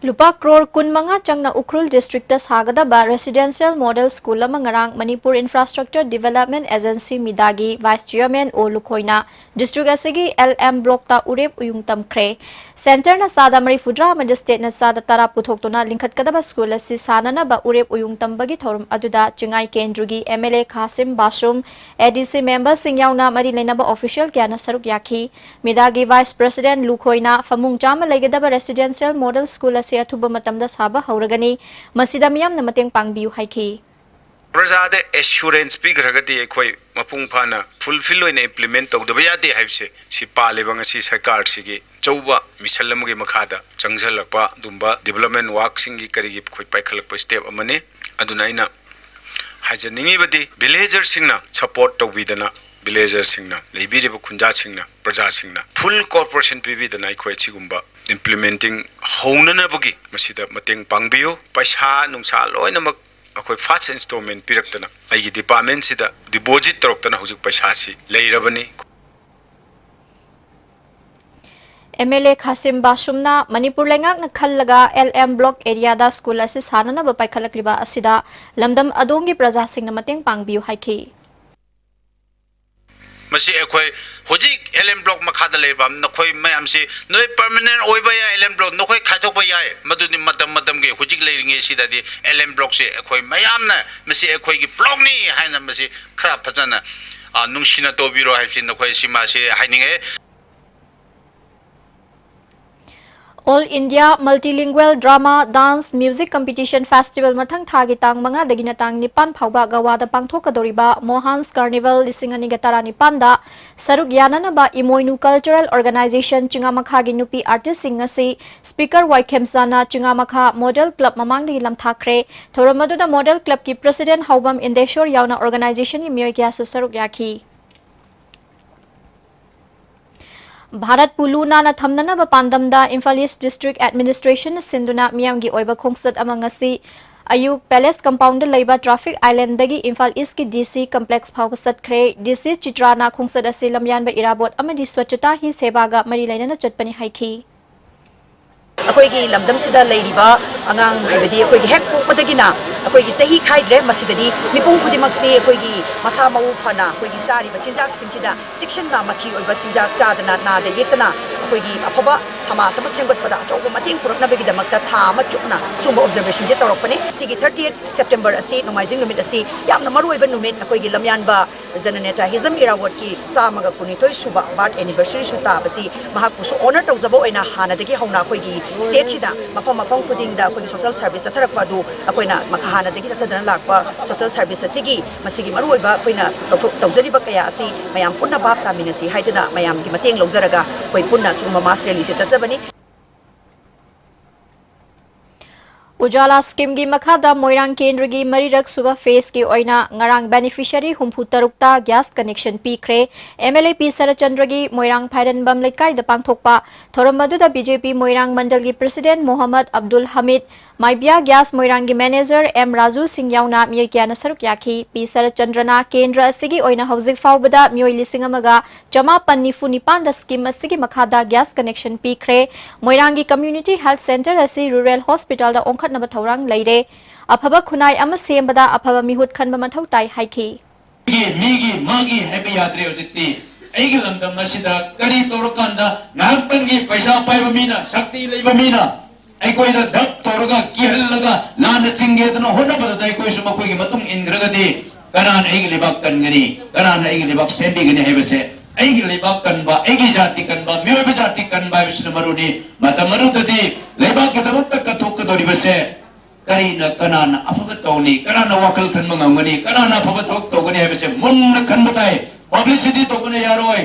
ꯂꯨꯄꯥ ꯀ꯭ꯔꯣꯔ ꯀꯨꯟꯃꯉꯥ ꯆꯪꯅ ꯎꯈ꯭ꯔꯨꯜ ꯗꯤꯁꯇ꯭ꯔꯤꯛꯇ ꯁꯥꯒꯗꯕ ꯔꯦꯁꯤꯗꯦꯟꯁꯤꯌꯦꯜ ꯃꯣꯗꯦꯜ ꯁ꯭ꯀꯨꯜ ꯑꯃ ꯉꯔꯥꯡ ꯃꯅꯤꯄꯨꯔ ꯏꯟꯐ꯭ꯔꯥꯁ꯭ꯇ꯭ꯔꯛꯆꯔ ꯗꯤꯚꯦꯂꯞꯃꯦꯟꯠ ꯑꯦꯖꯦꯟꯁꯤ, ꯃꯤꯗꯥꯒꯤ ꯚꯥꯏꯁ ꯆꯤꯌꯔꯃꯦꯟ ꯑꯣ ꯂꯨꯈꯣꯏꯅ ꯗꯤꯁꯇ꯭ꯔꯤꯛ ꯑꯁꯤꯒꯤ ꯑꯦꯜ ꯑꯦꯝ ꯕ꯭ꯂꯣꯛꯇ ꯎꯔꯦꯞ ꯎꯌꯨꯡ ꯇꯝꯈ꯭ꯔꯦ꯫ ꯁꯦꯟꯇꯔꯅ ꯆꯥꯗ ꯃꯔꯤꯐꯨꯇꯔꯥ ꯑꯃꯗꯤ ꯁ꯭ꯇꯦꯠꯅ ꯆꯥꯗ ꯇꯔꯥ ꯄꯨꯊꯣꯛꯇꯨꯅ ꯂꯤꯡꯈꯠꯀꯗꯕ ꯁ꯭ꯀꯨꯜ ꯑꯁꯤ ꯁꯥꯅꯅꯕ ꯎꯔꯦꯞ ꯎꯌꯨꯡ ꯇꯝꯕꯒꯤ ꯊꯧꯔꯝ ꯑꯗꯨꯗ ꯆꯤꯡꯉꯥꯏ ꯀꯦꯟꯗ꯭ꯔꯒꯤ ꯑꯦꯝ ꯑꯦꯜ ꯑꯦ ꯈꯥꯁꯤꯝ ꯕꯥꯁꯨꯝ, ꯑꯦ ꯗꯤ ꯁꯤ ꯃꯦꯝꯕꯔꯁꯤꯡ ꯌꯥꯎꯅ ꯃꯔꯤ ꯂꯩꯅꯕ ꯑꯣꯐꯤꯁꯤꯌꯦꯜ ꯀꯌꯥꯅ ꯁꯔꯨꯛ ꯌꯥꯈꯤ꯫ ꯃꯤꯗꯥꯒꯤ ꯚꯥꯏꯁ ꯄ꯭ꯔꯦꯁꯤꯗꯦꯟꯠ ꯂꯨꯈꯣꯏꯅ ꯐꯃꯨꯡ ꯆꯥꯝꯃ ꯂꯩꯒꯗꯕ ꯔꯦꯁꯤꯗꯦꯟꯁꯤꯌꯦꯜ ꯃꯣꯗꯦꯜ ꯁ꯭ꯀꯨꯜ ꯑꯁꯤ ꯑꯊꯨꯕ ꯃꯇꯝꯗ ꯁꯥꯕ ꯍꯧꯔꯒꯅꯤ, ꯃꯁꯤꯗ ꯃꯤꯌꯥꯝꯅ ꯃꯇꯦꯡ ꯄꯥꯡꯕꯤꯌꯨ ꯍꯥꯏꯈꯤ꯫ ꯄ꯭ꯔꯖꯥꯗ ꯑꯦꯁꯨꯔꯦꯟꯁ ꯄꯤꯈ꯭ꯔꯒꯗꯤ ꯑꯩꯈꯣꯏ ꯃꯄꯨꯡ ꯐꯥꯅ ꯐꯨꯜꯐꯤꯜ ꯑꯣꯏꯅ ꯏꯝꯄ꯭ꯂꯤꯃꯦꯟꯠ ꯇꯧꯗꯕ ꯌꯥꯗꯦ ꯍꯥꯏꯕꯁꯦ, ꯁꯤ ꯄꯥꯜꯂꯤꯕ ꯉꯁꯤ ꯁꯔꯀꯥꯔꯁꯤꯒꯤ ꯑꯆꯧꯕ ꯃꯤꯁꯟ ꯑꯃꯒꯤ ꯃꯈꯥꯗ ꯆꯪꯁꯤꯜꯂꯛꯄ ꯑꯗꯨꯝꯕ ꯗꯤꯚꯦꯂꯞꯃꯦꯟꯠ ꯋꯥꯔꯛꯁꯤꯡꯒꯤ ꯀꯔꯤꯒꯤ ꯑꯩꯈꯣꯏ ꯄꯥꯏꯈꯠꯂꯛꯄ ꯁ꯭ꯇꯦꯞ ꯑꯃꯅꯤ꯫ ꯑꯗꯨꯅ ꯑꯩꯅ ꯍꯥꯏꯖꯅꯤꯡꯉꯤꯕꯗꯤ, ꯚꯤꯂꯦꯖꯔꯁꯤꯡꯅ ꯁꯄꯣꯔꯠ ꯇꯧꯕꯤꯗꯅ, ꯚꯤꯂꯦꯖꯔꯁꯤꯡꯅ, ꯂꯩꯕꯤꯔꯤꯕ ꯈꯨꯟꯖꯥꯁꯤꯡꯅ, ꯄ꯭ꯔꯖꯥꯁꯤꯡꯅ ꯐꯨꯜ ꯀꯣꯑꯣꯄꯔꯦꯁꯟ ꯄꯤꯕꯤꯗꯅ ꯑꯩꯈꯣꯏ ꯑꯁꯤꯒꯨꯝꯕ ꯏꯝꯄ꯭ꯂꯤꯃꯦꯟꯇꯤꯡ ꯍꯧꯅꯅꯕꯒꯤ ꯃꯁꯤꯗ ꯃꯇꯦꯡ ꯄꯥꯡꯕꯤꯌꯨ꯫ ꯄꯩꯁꯥ ꯅꯨꯡꯁꯥ ꯂꯣꯏꯅꯃꯛ ꯑꯩꯈꯣꯏ ꯐꯥꯔꯁ ꯏꯟꯁꯇꯣꯜꯃꯦꯟꯠ ꯄꯤꯔꯛꯇꯅ ꯑꯩꯒꯤ ꯗꯤꯄꯥꯔꯠꯃꯦꯟꯠꯁꯤꯗ ꯗꯤꯄꯣꯖꯤꯠ ꯇꯧꯔꯛꯇꯅ ꯍꯧꯖꯤꯛ ꯄꯩꯁꯥꯁꯤ ꯂꯩꯔꯕꯅꯤ꯫ ꯑꯦꯝ ꯑꯦꯜ ꯑꯦ ꯈꯥꯁꯤꯝ ꯕꯥꯁꯨꯝꯅ ꯃꯅꯤꯄꯨꯔ ꯂꯩꯉꯥꯛꯅ ꯈꯜꯂꯒ ꯑꯦꯜ ꯑꯦꯝ ꯕ꯭ꯂꯣꯛ ꯑꯦꯔꯤꯌꯥꯗ ꯁ꯭ꯀꯨꯜ ꯑꯁꯤ ꯁꯥꯅꯅꯕ ꯄꯥꯏꯈꯠꯂꯛꯂꯤꯕ ꯑꯁꯤꯗ ꯂꯝꯗꯝ ꯑꯗꯣꯝꯒꯤ ꯄ꯭ꯔꯖꯥꯁꯤꯡꯅ ꯃꯇꯦꯡ ꯄꯥꯡꯕꯤꯌꯨ ꯍꯥꯏꯈꯤ꯫ ꯃꯁꯤ ꯑꯩꯈꯣꯏ ꯍꯧꯖꯤꯛ ꯑꯦꯜ ꯑꯦꯝ ꯕ꯭ꯂꯣꯛ ꯃꯈꯥꯗ ꯂꯩꯔꯤꯕ ꯅꯈꯣꯏ ꯃꯌꯥꯝꯁꯤ, ꯅꯣꯏ ꯄꯔꯃꯅꯦꯟꯠ ꯑꯣꯏꯕ ꯌꯥꯏ, ꯑꯦꯜ ꯑꯦꯝ ꯕ꯭ꯂꯣꯛ ꯅꯈꯣꯏ ꯈꯥꯏꯗꯣꯛꯄ ꯌꯥꯏ, ꯃꯗꯨꯗꯤ ꯃꯇꯝ ꯃꯇꯝꯒꯤ꯫ ꯍꯧꯖꯤꯛ ꯂꯩꯔꯤꯉꯩꯁꯤꯗꯗꯤ ꯑꯦꯜ ꯑꯦꯝ ꯕ꯭ꯂꯣꯛꯁꯤ ꯑꯩꯈꯣꯏ ꯃꯌꯥꯝꯅ ꯃꯁꯤ ꯑꯩꯈꯣꯏꯒꯤ ꯕ꯭ꯂꯣꯛꯅꯤ ꯍꯥꯏꯅ ꯃꯁꯤ ꯈꯔ ꯐꯖꯅ, ꯑ, ꯅꯨꯡꯁꯤꯅ ꯇꯧꯕꯤꯔꯣ ꯍꯥꯏꯕꯁꯤ ꯅꯈꯣꯏ ꯁꯤꯃꯁꯤ ꯍꯥꯏꯅꯤꯡꯉꯦ꯫ All India Multilingual Drama, Dance, Music Competition Festival ꯃꯊꯪ ꯊꯥꯒꯤ ꯇꯥꯡ ꯃꯉꯥꯗꯒꯤꯅ ꯇꯥꯡ ꯅꯤꯄꯥꯟ ꯐꯥꯎꯕ ꯒꯋꯥꯗ ꯄꯥꯡꯊꯣꯛꯀꯗꯧꯔꯤꯕ ꯃꯣꯍꯥꯟꯁ ꯀꯥꯔꯅꯤꯚꯦꯜ ꯂꯤꯁꯤꯡ ꯑꯅꯤꯒ ꯇꯔꯥꯅꯤꯄꯥꯟꯗ ꯁꯔꯨꯛ ꯌꯥꯅꯅꯕ ꯏꯃꯣꯏꯅꯨ ꯀꯜꯆꯔꯦꯜ ꯑꯣꯔꯒꯅꯥꯏꯖꯦꯁꯟ ꯆꯤꯉꯥꯃꯈꯥꯒꯤ ꯅꯨꯄꯤ ꯑꯥꯔꯇꯤꯁꯁꯤꯡ ꯉꯁꯤ ꯁ꯭ꯄꯤꯀꯔ ꯋꯥꯏꯈꯦꯝꯆꯥꯅ ꯆꯤꯉꯥꯃꯈꯥ ꯃꯣꯗꯦꯜ ꯀ꯭ꯂꯕ ꯃꯃꯥꯡꯗꯒꯤ ꯂꯝꯊꯥꯈ꯭ꯔꯦ꯫ ꯊꯧꯔꯝ ꯑꯗꯨꯗ ꯃꯣꯗꯦꯜ ꯀ꯭ꯂꯕꯀꯤ ꯄ꯭ꯔꯦꯁꯤꯗꯦꯟꯠ ꯍꯥꯎꯕꯝ ꯏꯟꯗꯦꯁꯣꯔ ꯌꯥꯎꯅ ꯑꯣꯔꯒꯅꯥꯏꯖꯦꯁꯟꯒꯤ ꯃꯤꯑꯣꯏ ꯀꯌꯥꯁꯨ ꯁꯔꯨꯛ ꯌꯥꯈꯤ꯫ ꯚꯥꯔꯠꯄꯨ ꯂꯨ ꯅꯥꯟꯅ ꯊꯝꯅꯅꯕ ꯄꯥꯟꯗꯝꯗ ꯏꯝꯐꯥꯜ ꯏꯁ ꯗꯤꯁꯇ꯭ꯔꯤꯛ ꯑꯦꯗꯃꯤꯅꯤꯁꯇ꯭ꯔꯦꯁꯟꯅ ꯁꯤꯟꯗꯨꯅ ꯃꯤꯌꯥꯝꯒꯤ ꯑꯣꯏꯕ ꯈꯣꯡꯆꯠ ꯑꯃ ꯉꯁꯤ ꯑꯌꯨꯛ ꯄꯦꯂꯦꯁ ꯀꯝꯄꯥꯎꯟꯗ ꯂꯩꯕ ꯇ꯭ꯔꯥꯐꯤꯛ ꯑꯥꯏꯂꯦꯟꯗꯒꯤ ꯏꯝꯐꯥꯜ ꯏꯁꯀꯤ ꯗꯤ ꯁꯤ ꯀꯝꯄ꯭ꯂꯦꯛꯁ ꯐꯥꯎꯕ ꯆꯠꯈ꯭ꯔꯦ꯫ ꯗꯤ ꯁꯤ ꯆꯤꯇ꯭ꯔꯥꯅ ꯈꯣꯡꯆꯠ ꯑꯁꯤ ꯂꯝꯌꯥꯟꯕ ꯏꯔꯥꯕꯣꯠ ꯑꯃꯗꯤ ꯁ꯭ꯋꯆꯇꯥ ꯍꯤ ꯁꯦꯕꯥꯒ ꯃꯔꯤ ꯂꯩꯅꯅ ꯆꯠꯄꯅꯤ ꯍꯥꯏꯈꯤ꯫ ꯑꯩꯈꯣꯏꯒꯤ ꯂꯝꯗꯝꯁꯤꯗ ꯂꯩꯔꯤꯕ ꯑꯉꯥꯡ, ꯍꯥꯏꯕꯗꯤ ꯑꯩꯈꯣꯏꯒꯤ ꯍꯦꯛ ꯄꯣꯛꯄꯗꯒꯤꯅ ꯑꯩꯈꯣꯏꯒꯤ ꯆꯍꯤ ꯈꯥꯏꯗ꯭ꯔꯦ, ꯃꯁꯤꯗꯗꯤ ꯃꯤꯄꯨꯝ ꯈꯨꯗꯤꯡꯃꯛꯁꯤ ꯑꯩꯈꯣꯏꯒꯤ ꯃꯁꯥ ꯃꯎ ꯐꯅ, ꯑꯩꯈꯣꯏꯒꯤ ꯆꯥꯔꯤꯕ ꯆꯤꯟꯖꯥꯛꯁꯤꯡꯁꯤꯗ ꯆꯦꯛꯁꯤꯟꯅ, ꯃꯆꯤ ꯑꯣꯏꯕ ꯆꯤꯟꯖꯥꯛ ꯆꯥꯗꯅ, ꯅꯥꯗ ꯌꯦꯛꯇꯅ ꯑꯩꯈꯣꯏꯒꯤ ꯑꯐꯕ ꯁꯃꯥꯖ ꯑꯃ ꯁꯦꯝꯒꯠꯄꯗ ꯑꯆꯧꯕ ꯃꯇꯦꯡ ꯄꯨꯔꯛꯅꯕꯒꯤꯗꯃꯛꯇ ꯊꯥ ꯑꯃ ꯆꯨꯞꯅ ꯁꯤꯒꯨꯝꯕ ꯑꯣꯕꯖꯔꯕꯦꯁꯟꯁꯦ ꯇꯧꯔꯛꯄꯅꯤ꯫ ꯁꯤꯒꯤ thirtieth September ꯑꯁꯤ, ꯅꯣꯡꯃꯥꯏꯖꯤꯡ ꯅꯨꯃꯤꯠ ꯑꯁꯤ ꯌꯥꯝꯅ ꯃꯔꯨꯑꯣꯏꯕ ꯅꯨꯃꯤꯠ, ꯑꯩꯈꯣꯏꯒꯤ ꯂꯝꯌꯥꯟꯕ ꯖꯅꯅꯦꯇꯥ ꯍꯤꯖꯝ ꯏꯔꯥꯋꯠꯀꯤ ꯆꯥꯝꯃꯒ ꯀꯨꯟꯅꯤꯊꯣꯏ ꯁꯨꯕ ꯕꯥꯔꯊ ꯑꯦꯅꯤꯚꯔꯁꯔꯤꯁꯨ ꯇꯥꯕꯁꯤ ꯃꯍꯥꯛꯄꯨꯁꯨ ꯑꯣꯅꯔ ꯇꯧꯖꯕ ꯑꯣꯏꯅ ꯍꯥꯟꯅꯗꯒꯤ ꯍꯧꯅ ꯑꯩꯈꯣꯏꯒꯤ ꯁ꯭ꯇꯦꯠꯁꯤꯗ ꯃꯐꯝ ꯃꯐꯝ ꯈꯨꯗꯤꯡꯗ ꯑꯩꯈꯣꯏꯒꯤ ꯁꯣꯁꯦꯜ ꯁꯥꯔꯚꯤꯁ ꯆꯠꯊꯔꯛꯄ ꯑꯗꯨ ꯑꯩꯈꯣꯏꯅ ꯃꯈꯥ ꯍꯥꯟꯅꯗꯒꯤ ꯆꯠꯊꯗꯨꯅ ꯂꯥꯛꯄ ꯁꯣꯁꯦꯜ ꯁꯥꯔꯚꯤꯁ ꯑꯁꯤꯒꯤ ꯃꯁꯤꯒꯤ ꯃꯔꯨꯑꯣꯏꯕ ꯑꯩꯈꯣꯏꯅ ꯇꯧꯊꯣꯛ-, ꯇꯧꯖꯔꯤꯕ ꯀꯌꯥ ꯑꯁꯤ ꯃꯌꯥꯝ ꯄꯨꯟꯅ ꯚꯥꯞ ꯇꯥꯃꯤꯟꯅꯁꯤ ꯍꯥꯏꯗꯨꯅ ꯃꯌꯥꯝꯒꯤ ꯃꯇꯦꯡ ꯂꯧꯖꯔꯒ ꯑꯩꯈꯣꯏ ꯄꯨꯟꯅ ꯁꯤꯒꯨꯝꯕ ꯃꯥꯁ ꯔꯦꯂꯤꯁꯦ ꯆꯠꯆꯕꯅꯤ꯫ ꯎꯖꯥꯂꯥ ꯁ꯭ꯀꯤꯝꯒꯤ ꯃꯈꯥꯗ ꯃꯣꯏꯔꯥꯡ ꯀꯦꯟꯗ꯭ꯔꯒꯤ ꯃꯔꯤꯔꯛ ꯁꯨꯕ ꯐꯦꯖꯀꯤ ꯑꯣꯏꯅ ꯉꯔꯥꯡ ꯕꯦꯅꯤꯐꯤꯁꯔꯤ ꯍꯨꯝꯐꯨ ꯇꯔꯨꯛꯇ ꯒ꯭ꯌꯥꯁ ꯀꯅꯦꯛꯁꯟ ꯄꯤꯈ꯭ꯔꯦ꯫ ꯑꯦꯝ ꯑꯦꯜ ꯑꯦ ꯄꯤ ꯁꯔꯠꯆꯟꯗ꯭ꯔꯒꯤ ꯃꯣꯏꯔꯥꯡ ꯐꯥꯏꯔꯦꯟꯕꯝ ꯂꯩꯀꯥꯏꯗ ꯄꯥꯡꯊꯣꯛꯄ ꯊꯧꯔꯝ ꯑꯗꯨꯗ ꯕꯤ ꯖꯦ ꯄꯤ ꯃꯣꯏꯔꯥꯡ ꯃꯟꯗꯜꯒꯤ ꯄ꯭ꯔꯁꯤꯗꯦꯟꯠ ꯃꯣꯍꯝꯃꯗ ꯑꯕꯗꯨꯜ ꯍꯃꯤꯗ, ꯃꯥꯏꯕꯤꯌꯥ ꯒ꯭ꯌꯥꯁ ꯃꯣꯏꯔꯥꯡꯒꯤ ꯃꯦꯅꯦꯖꯔ ꯑꯦꯝ ꯔꯥꯖꯨ ꯁꯤꯡ ꯌꯥꯎꯅ ꯃꯤꯑꯣꯏ ꯀꯌꯥꯅ ꯁꯔꯨꯛ ꯌꯥꯈꯤ꯫ ꯄꯤ ꯁꯔꯠꯆꯟꯗ꯭ꯔꯅ ꯀꯦꯟꯗ꯭ꯔ ꯑꯁꯤꯒꯤ ꯑꯣꯏꯅ ꯍꯧꯖꯤꯛ ꯐꯥꯎꯕꯗ ꯃꯤꯑꯣꯏ ꯂꯤꯁꯤꯡ ꯑꯃꯒ ꯆꯃꯥꯄꯟ ꯅꯤꯐꯨ ꯅꯤꯄꯥꯟꯗ ꯁ꯭ꯀꯤꯝ ꯑꯁꯤꯒꯤ ꯃꯈꯥꯗ ꯒ꯭ꯌꯥꯁ ꯀꯅꯦꯛꯁꯟ ꯄꯤꯈ꯭ꯔꯦ꯫ ꯃꯣꯏꯔꯥꯡꯒꯤ ꯀꯝꯃ꯭ꯌꯨꯅꯤꯇꯤ ꯍꯦꯜꯊ ꯁꯦꯟꯇꯔ ꯑꯁꯤ ꯔꯨꯔꯦꯜ ꯍꯣꯁꯄꯤꯇꯥꯜꯗ ꯑꯣꯟꯈꯠꯅꯕ ꯊꯧꯔꯥꯡ ꯂꯩꯔꯦ꯫ ꯑꯐꯕ ꯈꯨꯟꯅꯥꯏ ꯑꯃ ꯁꯦꯝꯕꯗ ꯑꯐꯕ ꯃꯤꯍꯨꯠ ꯈꯟꯕ ꯃꯊꯧ ꯇꯥꯏ ꯍꯥꯏꯈꯤ꯫ ꯃꯤꯒꯤ, ꯃꯤꯒꯤ, ꯃꯥꯒꯤ ꯍꯥꯏꯕ ꯌꯥꯗ꯭ꯔꯦ ꯍꯧꯖꯤꯛꯇꯤ꯫ ꯑꯩꯒꯤ ꯂꯝꯗꯝ ꯑꯁꯤꯗ ꯀꯔꯤ ꯇꯧꯔꯀꯥꯟꯗ ꯉꯥꯏꯍꯥꯛꯇꯪꯒꯤ ꯄꯩꯁꯥ ꯄꯥꯏꯕ ꯃꯤꯅ, ꯁꯛꯇꯤ ꯂꯩꯕ ꯃꯤꯅ ꯑꯩꯈꯣꯏꯗ ꯗꯞ ꯇꯧꯔꯒ, ꯀꯤꯍꯜꯂꯒ, ꯂꯥꯟꯅ ꯆꯤꯡꯒꯦꯗꯅ ꯍꯣꯠꯅꯕꯗꯨꯗ ꯑꯩꯈꯣꯏꯁꯨ ꯃꯈꯣꯏꯒꯤ ꯃꯇꯨꯡ ꯏꯟꯈ꯭ꯔꯒꯗꯤ ꯀꯅꯥꯅ ꯑꯩꯒꯤ ꯂꯩꯕꯥꯛ ꯀꯟꯒꯅꯤ? ꯀꯅꯥꯅ ꯑꯩꯒꯤ ꯂꯩꯕꯥꯛ ꯁꯦꯝꯕꯤꯒꯅꯤ ꯍꯥꯏꯕꯁꯦ, ꯑꯩꯒꯤ ꯂꯩꯕꯥꯛ ꯀꯟꯕ, ꯑꯩꯒꯤ ꯖꯥꯇꯤ ꯀꯟꯕ, ꯃꯤꯑꯣꯏꯕ ꯖꯥꯇꯤ ꯀꯟꯕ ꯍꯥꯏꯕꯁꯤꯅ ꯃꯔꯨꯅꯤ꯫ ꯃꯇꯝ ꯑꯗꯨꯗꯗꯤ ꯂꯩꯕꯥꯛꯀꯤꯗꯃꯛꯇ ꯀꯠꯊꯣꯛꯀꯗꯧꯔꯤꯕꯁꯦ ꯀꯔꯤꯅ, ꯀꯅꯥꯅ ꯑꯐꯕ ꯇꯧꯅꯤ? ꯀꯅꯥꯅ ꯋꯥꯈꯜ ꯈꯟꯕ ꯉꯝꯒꯅꯤ? ꯀꯅꯥꯅ ꯑꯐꯕ ꯊꯕꯛ ꯇꯧꯒꯅꯤ ꯍꯥꯏꯕꯁꯦ ꯃꯨꯟꯅ ꯈꯟꯕ ꯇꯥꯏ꯫ ꯄꯕ꯭ꯂꯤꯁꯤꯇꯤ ꯇꯧꯕꯅ ꯌꯥꯔꯣꯏ,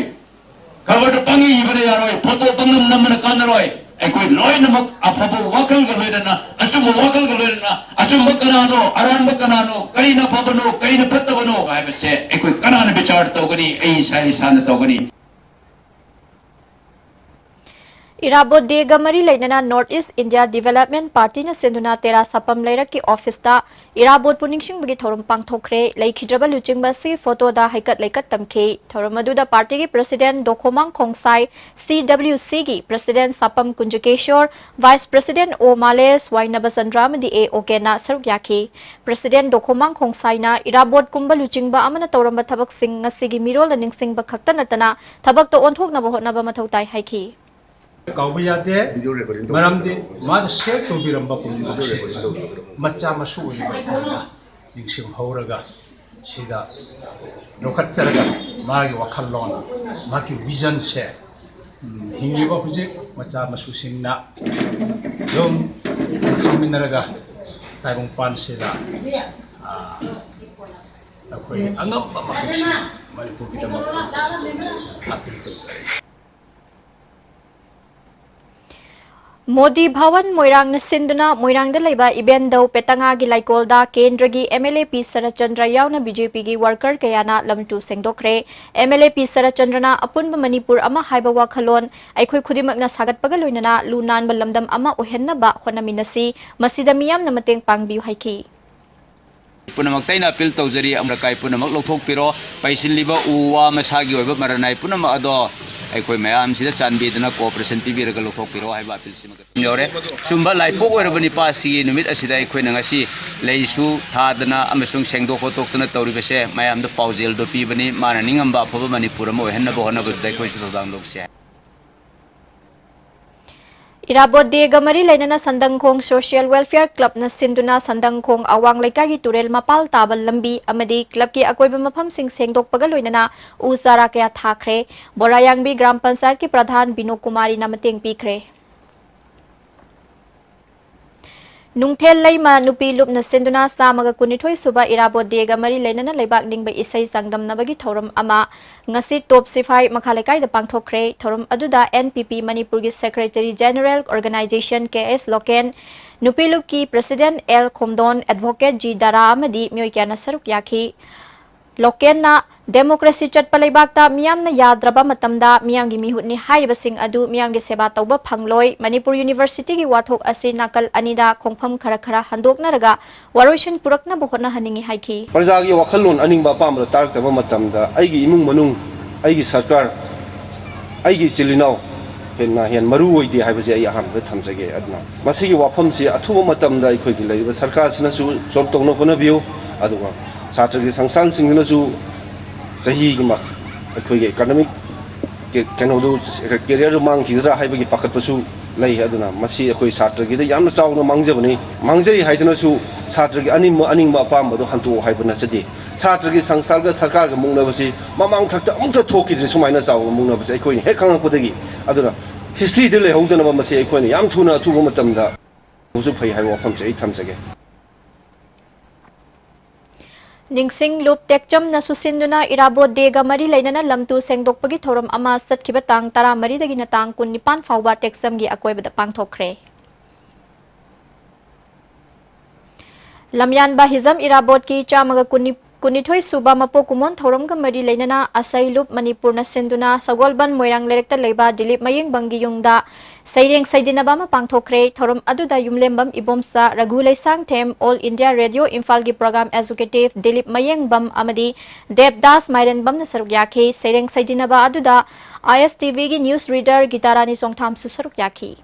ꯈꯕꯔꯗ ꯄꯪꯏ ꯏꯕꯅ ꯌꯥꯔꯣꯏ, ꯐꯣꯇꯣ ꯄꯪꯅꯝ ꯅꯝꯕꯅ ꯀꯥꯟꯅꯔꯣꯏ꯫ ꯑꯩꯈꯣꯏ ꯂꯣꯏꯅꯃꯛ ꯑꯐꯕ ꯋꯥꯈꯜꯒ ꯂꯣꯏꯅꯅ, ꯑꯆꯨꯝꯕ ꯋꯥꯈꯜꯒ ꯂꯣꯏꯅꯅ, ꯑꯆꯨꯝꯕ ꯀꯅꯥꯅꯣ, ꯑꯔꯥꯟꯕ ꯀꯅꯥꯅꯣ, ꯀꯔꯤꯅ ꯐꯕꯅꯣ, ꯀꯔꯤꯅ ꯐꯠꯇꯕꯅꯣ ꯍꯥꯏꯕꯁꯦ ꯑꯩꯈꯣꯏ ꯀꯅꯥꯅ ꯕꯤꯆꯥꯔ ꯇꯧꯒꯅꯤ? ꯑꯩ ꯏꯁꯥ ꯏꯁꯥꯅ ꯇꯧꯒꯅꯤ꯫ ꯏꯔꯥꯕꯣꯠ ꯗꯦꯒ ꯃꯔꯤ ꯂꯩꯅꯅ North East India Development Partyꯅ ꯁꯤꯟꯗꯨꯅ ꯇꯦꯔꯥ ꯁꯥꯄꯝ ꯂꯩꯔꯛꯀꯤ ꯑꯣꯐꯤꯁꯇ ꯏꯔꯥꯕꯣꯠꯄꯨ ꯅꯤꯡꯁꯤꯡꯕꯒꯤ ꯊꯧꯔꯝ ꯄꯥꯡꯊꯣꯛꯈ꯭ꯔꯦ꯫ ꯂꯩꯈꯤꯗ꯭ꯔꯕ ꯂꯨꯆꯤꯡꯕ ꯑꯁꯤꯒꯤ ꯐꯣꯇꯣꯗ ꯍꯩꯀꯠ ꯂꯩꯀꯠ ꯇꯝꯈꯤ꯫ ꯊꯧꯔꯝ ꯑꯗꯨꯗ ꯄꯥꯔꯇꯤꯒꯤ ꯄ꯭ꯔꯁꯤꯗꯦꯟ ꯗꯣꯈꯣꯃꯥꯡ ꯈꯣꯡꯁꯥꯏ, CWCꯒꯤ ꯄ꯭ꯔꯁꯤꯗꯦꯟ ꯁꯥꯄꯝ ꯀꯨꯟꯖꯀꯦꯁꯣꯔ, ꯚꯥꯏꯁ ꯄ꯭ꯔꯁꯤꯗꯦꯟ ꯑꯣ ꯃꯥꯂꯦꯁ, ꯋꯥꯏ ꯅꯕꯆꯟꯗ꯭ꯔ ꯑꯃꯗꯤ ꯑꯦ ꯑꯣꯀꯦꯟꯅ ꯁꯔꯨꯛ ꯌꯥꯈꯤ꯫ ꯄ꯭ꯔꯁꯤꯗꯦꯟ ꯗꯣꯈꯣꯃꯥꯡ ꯈꯣꯡꯁꯥꯏꯅ ꯏꯔꯥꯕꯣꯠꯀꯨꯝꯕ ꯂꯨꯆꯤꯡꯕ ꯑꯃꯅ ꯇꯧꯔꯝꯕ ꯊꯕꯛꯁꯤꯡ ꯉꯁꯤꯒꯤ ꯃꯤꯔꯣꯜꯅ ꯅꯤꯡꯁꯤꯡꯕ ꯈꯛꯇ ꯅꯠꯇꯅ ꯊꯕꯛꯇ ꯑꯣꯟꯊꯣꯛꯅꯕ ꯍꯣꯠꯅꯕ ꯃꯊꯧ ꯇꯥꯏ ꯍꯥꯏꯈꯤ꯫ ꯀꯥꯎꯕ ꯌꯥꯗꯦ꯫ ꯃꯔꯝꯗꯤ ꯃꯥꯅ ꯁꯦꯌꯔ ꯇꯧꯕꯤꯔꯝꯕ ꯄꯨꯝꯅꯃꯛꯁꯦ ꯃꯆꯥ ꯃꯁꯨ ꯑꯣꯏꯔꯤꯕ ꯑꯩꯈꯣꯏꯅ ꯅꯤꯡꯁꯤꯡꯍꯧꯔꯒ ꯁꯤꯗ ꯂꯧꯈꯠꯆꯔꯒ ꯃꯥꯒꯤ ꯋꯥꯈꯜꯂꯣꯟ, ꯃꯥꯒꯤ ꯚꯤꯖꯟꯁꯦ, ꯎꯝ, ꯍꯤꯡꯉꯤꯕ ꯍꯧꯖꯤꯛ ꯃꯆꯥ ꯃꯁꯨꯁꯤꯡꯅ ꯑꯗꯨꯝ ꯈꯪꯃꯤꯟꯅꯔꯒ ꯇꯥꯏꯕꯪꯄꯥꯟꯁꯤꯗ, ꯑ, ꯑꯩꯈꯣꯏ ꯑꯉꯝꯕ ꯃꯈꯩꯁꯤ ꯃꯅꯤꯄꯨꯔꯒꯤꯗꯃꯛꯇ ꯑꯥꯄꯤꯜ ꯇꯧꯖꯔꯤ꯫ ꯃꯣꯗꯤ ꯚꯋꯟ ꯃꯣꯏꯔꯥꯡꯅ ꯁꯤꯟꯗꯨꯅ ꯃꯣꯏꯔꯥꯡꯗ ꯂꯩꯕ ꯏꯕꯦꯟꯗꯧ ꯄꯦꯇꯉꯥꯒꯤ ꯂꯩꯀꯣꯜꯗ ꯀꯦꯟꯗ꯭ꯔꯒꯤ MLA ꯄꯤ ꯁꯔꯠꯆꯟꯗ꯭ꯔ ꯌꯥꯎꯅ BJPꯒꯤ ꯋꯥꯔꯀꯔ ꯀꯌꯥꯅ ꯂꯝꯇꯨ ꯁꯦꯡꯗꯣꯛꯈ꯭ꯔꯦ꯫ MLA ꯄꯤ ꯁꯔꯠꯆꯟꯗ꯭ꯔꯅ "ꯑꯄꯨꯟꯕ ꯃꯅꯤꯄꯨꯔ ꯑꯃ ꯍꯥꯏꯕ ꯋꯥꯈꯜꯂꯣꯟ ꯑꯩꯈꯣꯏ ꯈꯨꯗꯤꯡꯃꯛꯅ ꯁꯥꯒꯠꯄꯒ ꯂꯣꯏꯅꯅ ꯂꯨ ꯅꯥꯟꯕ ꯂꯝꯗꯝ ꯑꯃ ꯑꯣꯏꯍꯟꯅꯕ ꯍꯣꯠꯅꯃꯤꯟꯅꯁꯤ, ꯃꯁꯤꯗ ꯃꯤꯌꯥꯝꯅ ꯃꯇꯦꯡ ꯄꯥꯡꯕꯤꯌꯨ" ꯍꯥꯏꯈꯤ꯫ ꯄꯨꯝꯅꯃꯛꯇ ꯑꯩꯅ ꯑꯥꯄꯤꯜ ꯇꯧꯖꯔꯤ, ꯑꯃꯣꯠ ꯑꯀꯥꯏ ꯄꯨꯝꯅꯃꯛ ꯂꯧꯊꯣꯛꯄꯤꯔꯣ, ꯄꯩꯁꯤꯜꯂꯤꯕ ꯎ ꯋꯥ ꯃꯁꯥꯒꯤ ꯑꯣꯏꯕ ꯃꯔꯟ ꯅꯥꯏ ꯄꯨꯝꯅꯃꯛ ꯑꯗꯣ ꯑꯩꯈꯣꯏ ꯃꯌꯥꯝꯁꯤꯗ ꯆꯥꯟꯕꯤꯗꯨꯅ ꯀꯣꯑꯣꯄꯔꯦꯁꯟ ꯄꯤꯕꯤꯔꯒ ꯂꯧꯊꯣꯛꯄꯤꯔꯣ ꯍꯥꯏꯕ ꯑꯥꯄꯤꯜꯁꯤꯃ ꯌꯧꯔꯦ꯫ ꯆꯨꯝꯕ ꯂꯥꯏꯄꯣꯛ ꯑꯣꯏꯔꯕ ꯅꯤꯄꯥꯁꯤꯒꯤ ꯅꯨꯃꯤꯠ ꯑꯁꯤꯗ ꯑꯩꯈꯣꯏꯅ ꯉꯁꯤ ꯂꯩꯁꯨ ꯊꯥꯗꯅ ꯑꯃꯁꯨꯡ ꯁꯦꯡꯗꯣꯛ ꯈꯣꯠꯇꯣꯛꯇꯅ ꯇꯧꯔꯤꯕꯁꯦ ꯃꯌꯥꯝꯗ ꯄꯥꯎꯖꯦꯜꯗꯣ ꯄꯤꯕꯅꯤ꯫ ꯃꯥꯅ ꯅꯤꯡꯉꯝꯕ ꯑꯐꯕ ꯃꯅꯤꯄꯨꯔ ꯑꯃ ꯑꯣꯏꯍꯟꯅꯕ ꯍꯣꯠꯅꯕꯗꯨꯗ ꯑꯩꯈꯣꯏꯁꯨ ꯊꯧꯗꯥꯡ ꯂꯧꯁꯤ ꯍꯥꯏ꯫ ꯏꯔꯥꯕꯣꯠ ꯗꯦꯒ ꯃꯔꯤ ꯂꯩꯅꯅ ꯁꯟꯗꯪꯈꯣꯡ ꯁꯣꯁꯤꯌꯦꯜ ꯋꯦꯜꯐꯤꯌꯔ ꯀ꯭ꯂꯕꯅ ꯁꯤꯟꯗꯨꯅ ꯁꯟꯗꯪꯈꯣꯡ ꯑꯋꯥꯡ ꯂꯩꯀꯥꯏꯒꯤ ꯇꯨꯔꯦꯜ ꯃꯄꯥꯜ ꯇꯥꯕ ꯂꯝꯕꯤ ꯑꯃꯗꯤ ꯀ꯭ꯂꯕꯀꯤ ꯑꯀꯣꯏꯕ ꯃꯐꯝꯁꯤꯡ ꯁꯦꯡꯗꯣꯛꯄꯒ ꯂꯣꯏꯅꯅ ꯎ ꯆꯥꯔꯥ ꯀꯌꯥ ꯊꯥꯈ꯭ꯔꯦ꯫ ꯕꯣꯔꯥꯌꯥꯡꯕꯤ ꯒ꯭ꯔꯥꯝ ꯄꯟꯆꯥꯌꯠꯀꯤ ꯄ꯭ꯔꯙꯥꯟ ꯕꯤꯅꯣ ꯀꯨꯃꯥꯔꯤꯅ ꯃꯇꯦꯡ ꯄꯤꯈ꯭ꯔꯦ꯫ ꯅꯨꯡꯊꯦꯜ ꯂꯩꯃ ꯅꯨꯄꯤ ꯂꯨꯞꯅ ꯁꯤꯟꯗꯨꯅ ꯆꯥꯝꯃꯒ ꯀꯨꯟꯅꯤꯊꯣꯏ ꯁꯨꯕ ꯏꯔꯥꯕꯣꯠ ꯗꯦꯒ ꯃꯔꯤ ꯂꯩꯅꯅ ꯂꯩꯕꯥꯛ ꯅꯤꯡꯕ ꯏꯁꯩ ꯆꯥꯡꯗꯝꯅꯕꯒꯤ ꯊꯧꯔꯝ ꯑꯃ ꯉꯁꯤ ꯇꯣꯞ ꯁꯤꯐꯥꯏ ꯃꯈꯥ ꯂꯩꯀꯥꯏꯗ ꯄꯥꯡꯊꯣꯛꯈ꯭ꯔꯦ꯫ ꯊꯧꯔꯝ ꯑꯗꯨꯗ NPP ꯃꯅꯤꯄꯨꯔꯒꯤ ꯁꯦꯀ꯭ꯔꯦꯇꯔꯤ ꯖꯦꯅꯔꯦꯜ ꯑꯣꯔꯒꯅꯥꯏꯖꯦꯁꯟ ꯀꯦ ꯑꯦꯁ ꯂꯣꯀꯦꯟ, ꯅꯨꯄꯤ ꯂꯨꯞꯀꯤ ꯄ꯭ꯔꯁꯤꯗꯦꯟ ꯑꯦꯜ ꯈꯣꯝꯗꯣꯟ, ꯑꯦꯗꯚꯣꯀꯦꯠ ꯖꯤ ꯗꯥꯔꯥ ꯑꯃꯗꯤ ꯃꯤꯑꯣꯏ ꯀꯌꯥꯅ ꯁꯔꯨꯛ ꯌꯥꯈꯤ꯫ ꯂꯣꯀꯦꯟꯅ ꯗꯦꯃꯣꯀ꯭ꯔꯦꯁꯤ ꯆꯠꯄ ꯂꯩꯕꯥꯛꯇ ꯃꯤꯌꯥꯝꯅ ꯌꯥꯗ꯭ꯔꯕ ꯃꯇꯝꯗ ꯃꯤꯌꯥꯝꯒꯤ ꯃꯤꯍꯨꯠꯅꯤ ꯍꯥꯏꯔꯤꯕꯁꯤꯡ ꯑꯗꯨ ꯃꯤꯌꯥꯝꯒꯤ ꯁꯦꯕꯥ ꯇꯧꯕ ꯐꯪꯂꯣꯏ꯫ ꯃꯅꯤꯄꯨꯔ ꯌꯨꯅꯤꯚꯔꯁꯤꯇꯤꯒꯤ ꯋꯥꯊꯣꯛ ꯑꯁꯤ ꯅꯥꯀꯜ ꯑꯅꯤꯗ ꯈꯣꯡꯐꯝ ꯈꯔ ꯈꯔ ꯍꯟꯗꯣꯛꯅꯔꯒ ꯋꯥꯔꯣꯏꯁꯤꯟ ꯄꯨꯔꯛꯅꯕ ꯍꯣꯠꯅꯍꯟꯅꯤꯡꯏ ꯍꯥꯏꯈꯤ꯫ ꯄ꯭ꯔꯖꯥꯒꯤ ꯋꯥꯈꯜꯂꯣꯟ ꯑꯅꯤꯡꯕ ꯑꯄꯥꯝꯕꯗ ꯇꯥꯔꯛꯇꯕ ꯃꯇꯝꯗ ꯑꯩꯒꯤ ꯏꯃꯨꯡ ꯃꯅꯨꯡ, ꯑꯩꯒꯤ ꯁꯔꯀꯥꯔ, ꯑꯩꯒꯤ ꯏꯆꯤꯜ ꯏꯅꯥꯎ ꯍꯦꯟꯅ ꯍꯦꯟ ꯃꯔꯨ ꯑꯣꯏꯗꯦ ꯍꯥꯏꯕꯁꯦ ꯑꯩ ꯑꯍꯥꯟꯕꯗ ꯊꯝꯖꯒꯦ꯫ ꯑꯗꯨꯅ ꯃꯁꯤꯒꯤ ꯋꯥꯐꯝꯁꯤ ꯑꯊꯨꯕ ꯃꯇꯝꯗ ꯑꯩꯈꯣꯏꯒꯤ ꯂꯩꯔꯤꯕ ꯁꯔꯀꯥꯔꯁꯤꯅꯁꯨ solve ꯇꯧꯅꯕ ꯍꯣꯠꯅꯕꯤꯌꯨ, ꯑꯗꯨꯒ ꯁꯥꯇ꯭ꯔꯒꯤ ꯁꯪꯁꯊꯥꯟꯁꯤꯡꯁꯤꯅꯁꯨ ꯆꯍꯤꯒꯤ ꯃ-, ꯑꯩꯈꯣꯏꯒꯤ economic ꯀꯦ-, ꯀꯩꯅꯣꯗꯨ, career ꯗꯨ ꯃꯥꯡꯈꯤꯒꯗ꯭ꯔꯥ ꯍꯥꯏꯕꯒꯤ ꯄꯥꯈꯠꯄꯁꯨ ꯂꯩ꯫ ꯑꯗꯨꯅ ꯃꯁꯤ ꯑꯩꯈꯣꯏ ꯁꯥꯇ꯭ꯔꯒꯤꯗ ꯌꯥꯝꯅ ꯆꯥꯎꯅ ꯃꯥꯡꯖꯕꯅꯤ꯫ ꯃꯥꯡꯖꯩ ꯍꯥꯏꯗꯨꯅꯁꯨ ꯁꯥꯇ꯭ꯔꯒꯤ ꯑꯅꯤꯡꯕ, ꯑꯅꯤꯡꯕ ꯑꯄꯥꯝꯕꯗꯣ ꯍꯟꯇꯣꯛꯑꯣ ꯍꯥꯏꯕ ꯅꯠꯆꯗꯦ꯫ ꯁꯥꯇ꯭ꯔꯒꯤ ꯁꯪꯁꯊꯥꯟꯒ ꯁꯔꯀꯥꯔꯒ ꯃꯨꯛꯅꯕꯁꯤ ꯃꯃꯥꯡ ꯊꯛꯇ ꯑꯃꯨꯛꯇ ꯊꯣꯛꯈꯤꯗ꯭ꯔꯤ꯫ ꯁꯨꯃꯥꯏꯅ ꯆꯥꯎꯅ ꯃꯨꯛꯅꯕꯁꯦ ꯑꯩꯈꯣꯏꯅ ꯍꯦꯛ ꯈꯪꯉꯛꯄꯗꯒꯤ꯫ ꯑꯗꯨꯅ history ꯗ ꯂꯩꯍꯧꯗꯅꯕ ꯃꯁꯤ ꯑꯩꯈꯣꯏꯅ ꯌꯥꯝ ꯊꯨꯅ ꯑꯊꯨꯕ ꯃꯇꯝꯗ ꯇꯧꯕꯁꯨ ꯐꯩ ꯍꯥꯏꯕ ꯋꯥꯐꯝꯁꯦ ꯑꯩ ꯊꯝꯖꯒꯦ꯫ ꯅꯤꯡꯁꯤꯡ ꯂꯨꯞ ꯇꯦꯛꯆꯝꯅ ꯁꯨꯁꯤꯟꯗꯨꯅ ꯏꯔꯥꯕꯣꯠ ꯗꯦꯒ ꯃꯔꯤ ꯂꯩꯅꯅ ꯂꯝꯇꯨ ꯁꯦꯡꯗꯣꯛꯄꯒꯤ ꯊꯧꯔꯝ ꯑꯃ ꯆꯠꯈꯤꯕ ꯇꯥꯡ ꯇꯔꯥꯃꯔꯤꯗꯒꯤꯅ ꯇꯥꯡ ꯀꯨꯟꯅꯤꯄꯥꯟ ꯐꯥꯎꯕ ꯇꯦꯛꯆꯝꯒꯤ ꯑꯀꯣꯏꯕꯗ ꯄꯥꯡꯊꯣꯛꯈ꯭ꯔꯦ꯫ ꯂꯝꯌꯥꯟꯕ ꯍꯤꯖꯝ ꯏꯔꯥꯕꯣꯠꯀꯤ ꯆꯥꯝꯃꯒ ꯀꯨꯟꯅꯤ-, ꯀꯨꯟꯅꯤꯊꯣꯏ ꯁꯨꯕ ꯃꯄꯣꯛ ꯀꯨꯝꯑꯣꯟ ꯊꯧꯔꯝꯒ ꯃꯔꯤ ꯂꯩꯅꯅ ꯑꯁꯩ ꯂꯨꯞ ꯃꯅꯤꯄꯨꯔꯅ ꯁꯤꯟꯗꯨꯅ ꯁꯒꯣꯜꯕꯟ ꯃꯣꯏꯔꯥꯡ ꯂꯩꯔꯛꯇ ꯂꯩꯕ ꯗꯤꯂꯤꯞ ꯃꯌꯦꯡꯕꯝꯒꯤ ꯌꯨꯝꯗ ꯁꯩꯔꯦꯡ ꯁꯩꯗꯤꯟꯅꯕ ꯑꯃ ꯄꯥꯡꯊꯣꯛꯈ꯭ꯔꯦ꯫ ꯊꯧꯔꯝ ꯑꯗꯨꯗ ꯌꯨꯝꯂꯦꯝꯕꯝ Ibomcha, ꯔꯘꯨ Leishangthem, All India Radio ꯏꯝꯐꯥꯜꯒꯤ program executive ꯗꯤꯂꯤꯞ ꯃꯌꯦꯡꯕꯝ ꯑꯃꯗꯤ ꯗꯦꯕꯗꯥꯁ ꯃꯥꯏꯔꯦꯟꯕꯝꯅ ꯁꯔꯨꯛ ꯌꯥꯈꯤ꯫ ꯁꯩꯔꯦꯡ ꯁꯩꯗꯤꯟꯅꯕ ꯑꯗꯨꯗ I S T V ꯒꯤ news reader ꯒꯤꯇꯥꯔꯥꯅꯤ ꯆꯣꯡꯊꯥꯝꯁꯨ ꯁꯔꯨꯛ ꯌꯥꯈꯤ꯫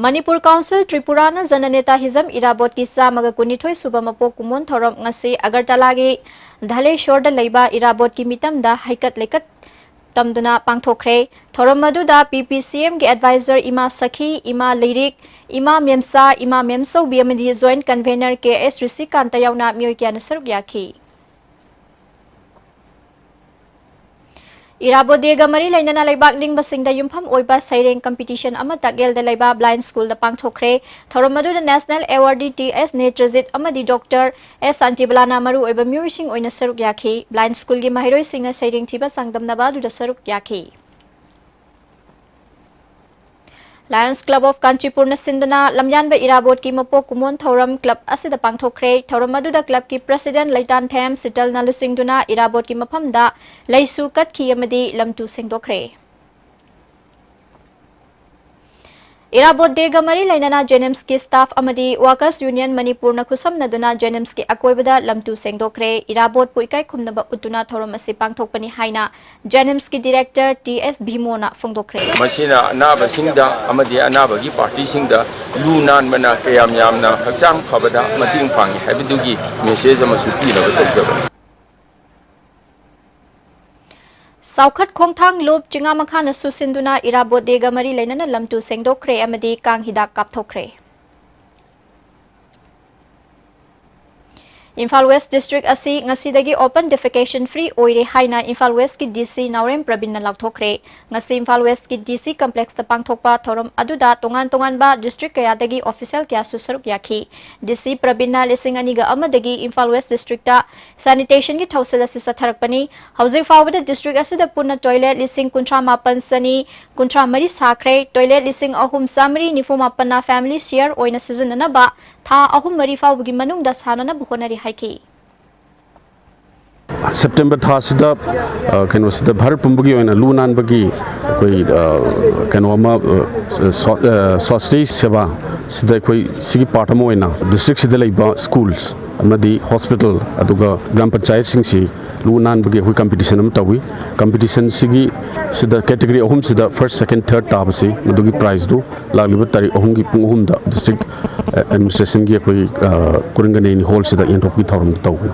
ꯃꯅꯤꯄꯨꯔ ꯀꯥꯎꯟꯁꯤꯜ ꯇ꯭ꯔꯤꯄꯨꯔꯥꯅ ꯖꯅꯅꯦꯇꯥ ꯍꯤꯖꯝ ꯏꯔꯥꯕꯣꯠꯀꯤ ꯆꯥꯝꯃꯒ ꯀꯨꯟꯅꯤꯊꯣꯏ ꯁꯨꯕ ꯃꯄꯣꯛ ꯀꯨꯝꯑꯣꯟ ꯊꯧꯔꯝ ꯉꯁꯤ ꯑꯒꯔꯇꯂꯥꯒꯤ ꯙꯂꯦꯁꯣꯔꯗ ꯂꯩꯕ ꯏꯔꯥꯕꯣꯠꯀꯤ ꯃꯤꯇꯝꯗ ꯍꯩꯀꯠ ꯂꯩꯀꯠ ꯇꯝꯗꯨꯅ ꯄꯥꯡꯊꯣꯛꯈ꯭ꯔꯦ꯫ ꯊꯧꯔꯝ ꯑꯗꯨꯗ P P C M ꯒꯤ advisor ꯏꯃꯥ ꯁꯈꯤ, ꯏꯃꯥ ꯂꯩꯔꯤꯛ, ꯏꯃꯥ ꯃꯦꯝꯆꯥ, ꯏꯃꯥ ꯃꯦꯝꯆꯧꯕꯤ ꯑꯃꯗꯤ joint convener K S ꯔꯤꯁꯤꯀꯥꯟꯇ ꯌꯥꯎꯅ ꯃꯤꯑꯣꯏ ꯀꯌꯥꯅ ꯁꯔꯨꯛ ꯌꯥꯈꯤ꯫ ꯏꯔꯥꯕꯣꯠ ꯗꯦꯒ ꯃꯔꯤ ꯂꯩꯅꯅ ꯂꯩꯕꯥꯛ ꯅꯤꯡꯕꯁꯤꯡꯗ ꯌꯨꯝꯐꯝ ꯑꯣꯏꯕ ꯁꯩꯔꯦꯡ competition ꯑꯃ ꯇꯥꯛꯌꯦꯜꯗ ꯂꯩꯕ Blind School ꯗ ꯄꯥꯡꯊꯣꯛꯈ꯭ꯔꯦ꯫ ꯊꯧꯔꯝ ꯑꯗꯨꯗ national awardee T S ꯅꯦꯇ꯭ꯔꯖꯤꯠ ꯑꯃꯗꯤ Doctor S ꯁꯥꯟꯇꯤꯕꯂꯥꯅ ꯃꯔꯨꯑꯣꯏꯕ ꯃꯤꯑꯣꯏꯁꯤꯡ ꯑꯣꯏꯅ ꯁꯔꯨꯛ ꯌꯥꯈꯤ꯫ Blind School ꯒꯤ ꯃꯍꯩꯔꯣꯏꯁꯤꯡꯅ ꯁꯩꯔꯦꯡ ꯊꯤꯕ ꯆꯥꯡꯗꯝꯅꯕ ꯑꯗꯨꯗ ꯁꯔꯨꯛ ꯌꯥꯈꯤ꯫ Lions Club of Kanchipurꯅ ꯁꯤꯟꯗꯨꯅ ꯂꯝꯌꯥꯟꯕ ꯏꯔꯥꯕꯣꯠꯀꯤ ꯃꯄꯣꯛ ꯀꯨꯝꯑꯣꯟ ꯊꯧꯔꯝ club ꯑꯁꯤꯗ ꯄꯥꯡꯊꯣꯛꯈ꯭ꯔꯦ꯫ ꯊꯧꯔꯝ ꯑꯗꯨꯗ clubꯀꯤ president ꯂꯩꯇꯥꯟꯊꯦꯝ ꯁꯤꯇꯜꯅ ꯂꯨꯆꯤꯡꯗꯨꯅ ꯏꯔꯥꯕꯣꯠꯀꯤ ꯃꯐꯝꯗ ꯂꯩꯁꯨ ꯀꯠꯈꯤ ꯑꯃꯗꯤ ꯂꯝꯇꯨ ꯁꯦꯡꯗꯣꯛꯈ꯭ꯔꯦ꯫ ꯏꯔꯥꯕꯣꯠ Dayꯒ ꯃꯔꯤ ꯂꯩꯅꯅ JNIMSꯀꯤ staff ꯑꯃꯗꯤ Workers Union ꯃꯅꯤꯄꯨꯔꯅ ꯈꯨꯠꯁꯝꯅꯗꯨꯅ JNIMSꯀꯤ ꯑꯀꯣꯏꯕꯗ ꯂꯝꯇꯨ ꯁꯦꯡꯗꯣꯛꯈ꯭ꯔꯦ꯫ ꯏꯔꯥꯕꯣꯠꯄꯨ ꯏꯀꯥꯏ ꯈꯨꯝꯅꯕ ꯎꯠꯇꯨꯅ ꯊꯧꯔꯝ ꯑꯁꯤ ꯄꯥꯡꯊꯣꯛꯄꯅꯤ ꯍꯥꯏꯅ JNIMSꯀꯤ director T S ꯚꯤꯃꯣꯅ ꯐꯣꯡꯗꯣꯛꯈ꯭ꯔꯦ꯫ ꯃꯁꯤꯅ ꯑꯅꯥꯕꯁꯤꯡꯗ ꯑꯃꯗꯤ ꯑꯅꯥꯕꯒꯤ partyꯁꯤꯡꯗ ꯂꯨ ꯅꯥꯟꯕꯅ ꯀꯌꯥꯝ ꯌꯥꯝꯅ ꯍꯛꯆꯥꯡ ꯐꯕꯗ ꯃꯇꯦꯡ ꯄꯥꯡꯏ ꯍꯥꯏꯕꯗꯨꯒꯤ message ꯑꯃꯁꯨ ꯄꯤꯅꯕ ꯇꯧꯖꯕꯅꯤ꯫ ꯆꯥꯎꯈꯠ ꯈꯣꯡꯊꯥꯡ ꯂꯨꯞ ꯆꯤꯉꯥꯃꯈꯥꯅꯁꯨ ꯁꯤꯟꯗꯨꯅ ꯏꯔꯥꯕꯣꯠ Dayꯒ ꯃꯔꯤ ꯂꯩꯅꯅ ꯂꯝꯇꯨ ꯁꯦꯡꯗꯣꯛꯈ꯭ꯔꯦ ꯑꯃꯗꯤ ꯀꯥꯡ ꯍꯤꯗꯥꯛ ꯀꯥꯞꯊꯣꯛꯈ꯭ꯔꯦ꯫ ꯏꯝꯐꯥꯜ West district ꯑꯁꯤ ꯉꯁꯤꯗꯒꯤ open defecation free ꯑꯣꯏꯔꯦ ꯍꯥꯏꯅ ꯏꯝꯐꯥꯜ Westꯀꯤ DC ꯅꯥꯎꯔꯦꯝ ꯄ꯭ꯔꯕꯤꯟꯅ ꯂꯥꯎꯊꯣꯛꯈ꯭ꯔꯦ꯫ ꯉꯁꯤ ꯏꯝꯐꯥꯜ Westꯀꯤ DC complexꯇ ꯄꯥꯡꯊꯣꯛꯄ ꯊꯧꯔꯝ ꯑꯗꯨꯗ ꯇꯣꯉꯥꯟ ꯇꯣꯉꯥꯟꯕ district ꯀꯌꯥꯗꯒꯤ official ꯀꯌꯥꯁꯨ ꯁꯔꯨꯛ ꯌꯥꯈꯤ꯫ DC ꯄ꯭ꯔꯕꯤꯟꯅ ꯂꯤꯁꯤꯡ ꯑꯅꯤꯒ ꯑꯃꯗꯒꯤ ꯏꯝꯐꯥꯜ West districtꯇ sanitationꯒꯤ ꯊꯧꯁꯤꯜ ꯑꯁꯤ ꯆꯠꯊꯔꯛꯄꯅꯤ꯫ ꯍꯧꯖꯤꯛ ꯐꯥꯎꯕꯗ district ꯑꯁꯤꯗ ꯄꯨꯟꯅ toilet ꯂꯤꯁꯤꯡ ꯀꯨꯟꯊ꯭ꯔꯥ ꯃꯥꯄꯟ ꯆꯅꯤ ꯀꯨꯟꯊ꯭ꯔꯥ ꯃꯔꯤ ꯁꯥꯈ꯭ꯔꯦ꯫ Toilet ꯂꯤꯁꯤꯡ ꯑꯍꯨꯝ ꯆꯥꯃꯔꯤ ꯅꯤꯐꯨ ꯃꯥꯄꯟꯅ family share ꯑꯣꯏꯅ ꯁꯤꯖꯤꯟꯅꯅꯕ ꯊꯥ ꯑꯍꯨꯝ ꯃꯔꯤ ꯐꯥꯎꯕꯒꯤ ꯃꯅꯨꯡꯗ ꯁꯥꯅꯅꯕ ꯍꯣꯠꯅꯔꯤ ꯍꯥꯏꯈꯤ꯫ September ꯊꯥꯁꯤꯗ, ꯑ, ꯀꯩꯅꯣꯁꯤꯗ ꯚꯥꯔꯠ ꯄꯨꯝꯕꯒꯤ ꯑꯣꯏꯅ ꯂꯨ ꯅꯥꯟꯕꯒꯤ ꯑꯩꯈꯣꯏ, ꯑ, ꯀꯩꯅꯣ ꯑꯃ, ꯑ, ꯁ꯭ꯋ-, ꯑ, ꯁ꯭ꯋꯥꯁꯇꯤ ꯁꯦꯕꯥ ꯁꯤꯗ ꯑꯩꯈꯣꯏ ꯁꯤꯒꯤ part ꯑꯃ ꯑꯣꯏꯅ districtꯁꯤꯗ ꯂꯩꯕ schools ꯑꯃꯗꯤ hospital ꯑꯗꯨꯒ ꯒ꯭ꯔꯥꯝ ꯄꯟꯆꯥꯌꯠꯁꯤꯡꯁꯤ ꯂꯨ ꯅꯥꯟꯕꯒꯤ ꯑꯩꯈꯣꯏ competition ꯑꯃ ꯇꯧꯏ꯫ Competitionꯁꯤꯒꯤ ꯁꯤꯗ category ꯑꯍꯨꯝꯁꯤꯗ first, second, third ꯇꯥꯕꯁꯤ ꯃꯗꯨꯒꯤ prizeꯗꯨ ꯂꯥꯛꯂꯤꯕ ꯇꯥꯔꯤꯛ ꯑꯍꯨꯝꯒꯤ ꯄꯨꯡ ꯑꯍꯨꯝꯗ district, ꯑ, administrationꯒꯤ ꯑꯩꯈꯣꯏ, ꯑ, ꯀꯨꯔꯪꯒꯅꯦꯅꯤ hallꯁꯤꯗ ꯌꯦꯟꯊꯣꯛꯄꯒꯤ ꯊꯧꯔꯝꯗꯨ ꯇꯧꯒꯅꯤ꯫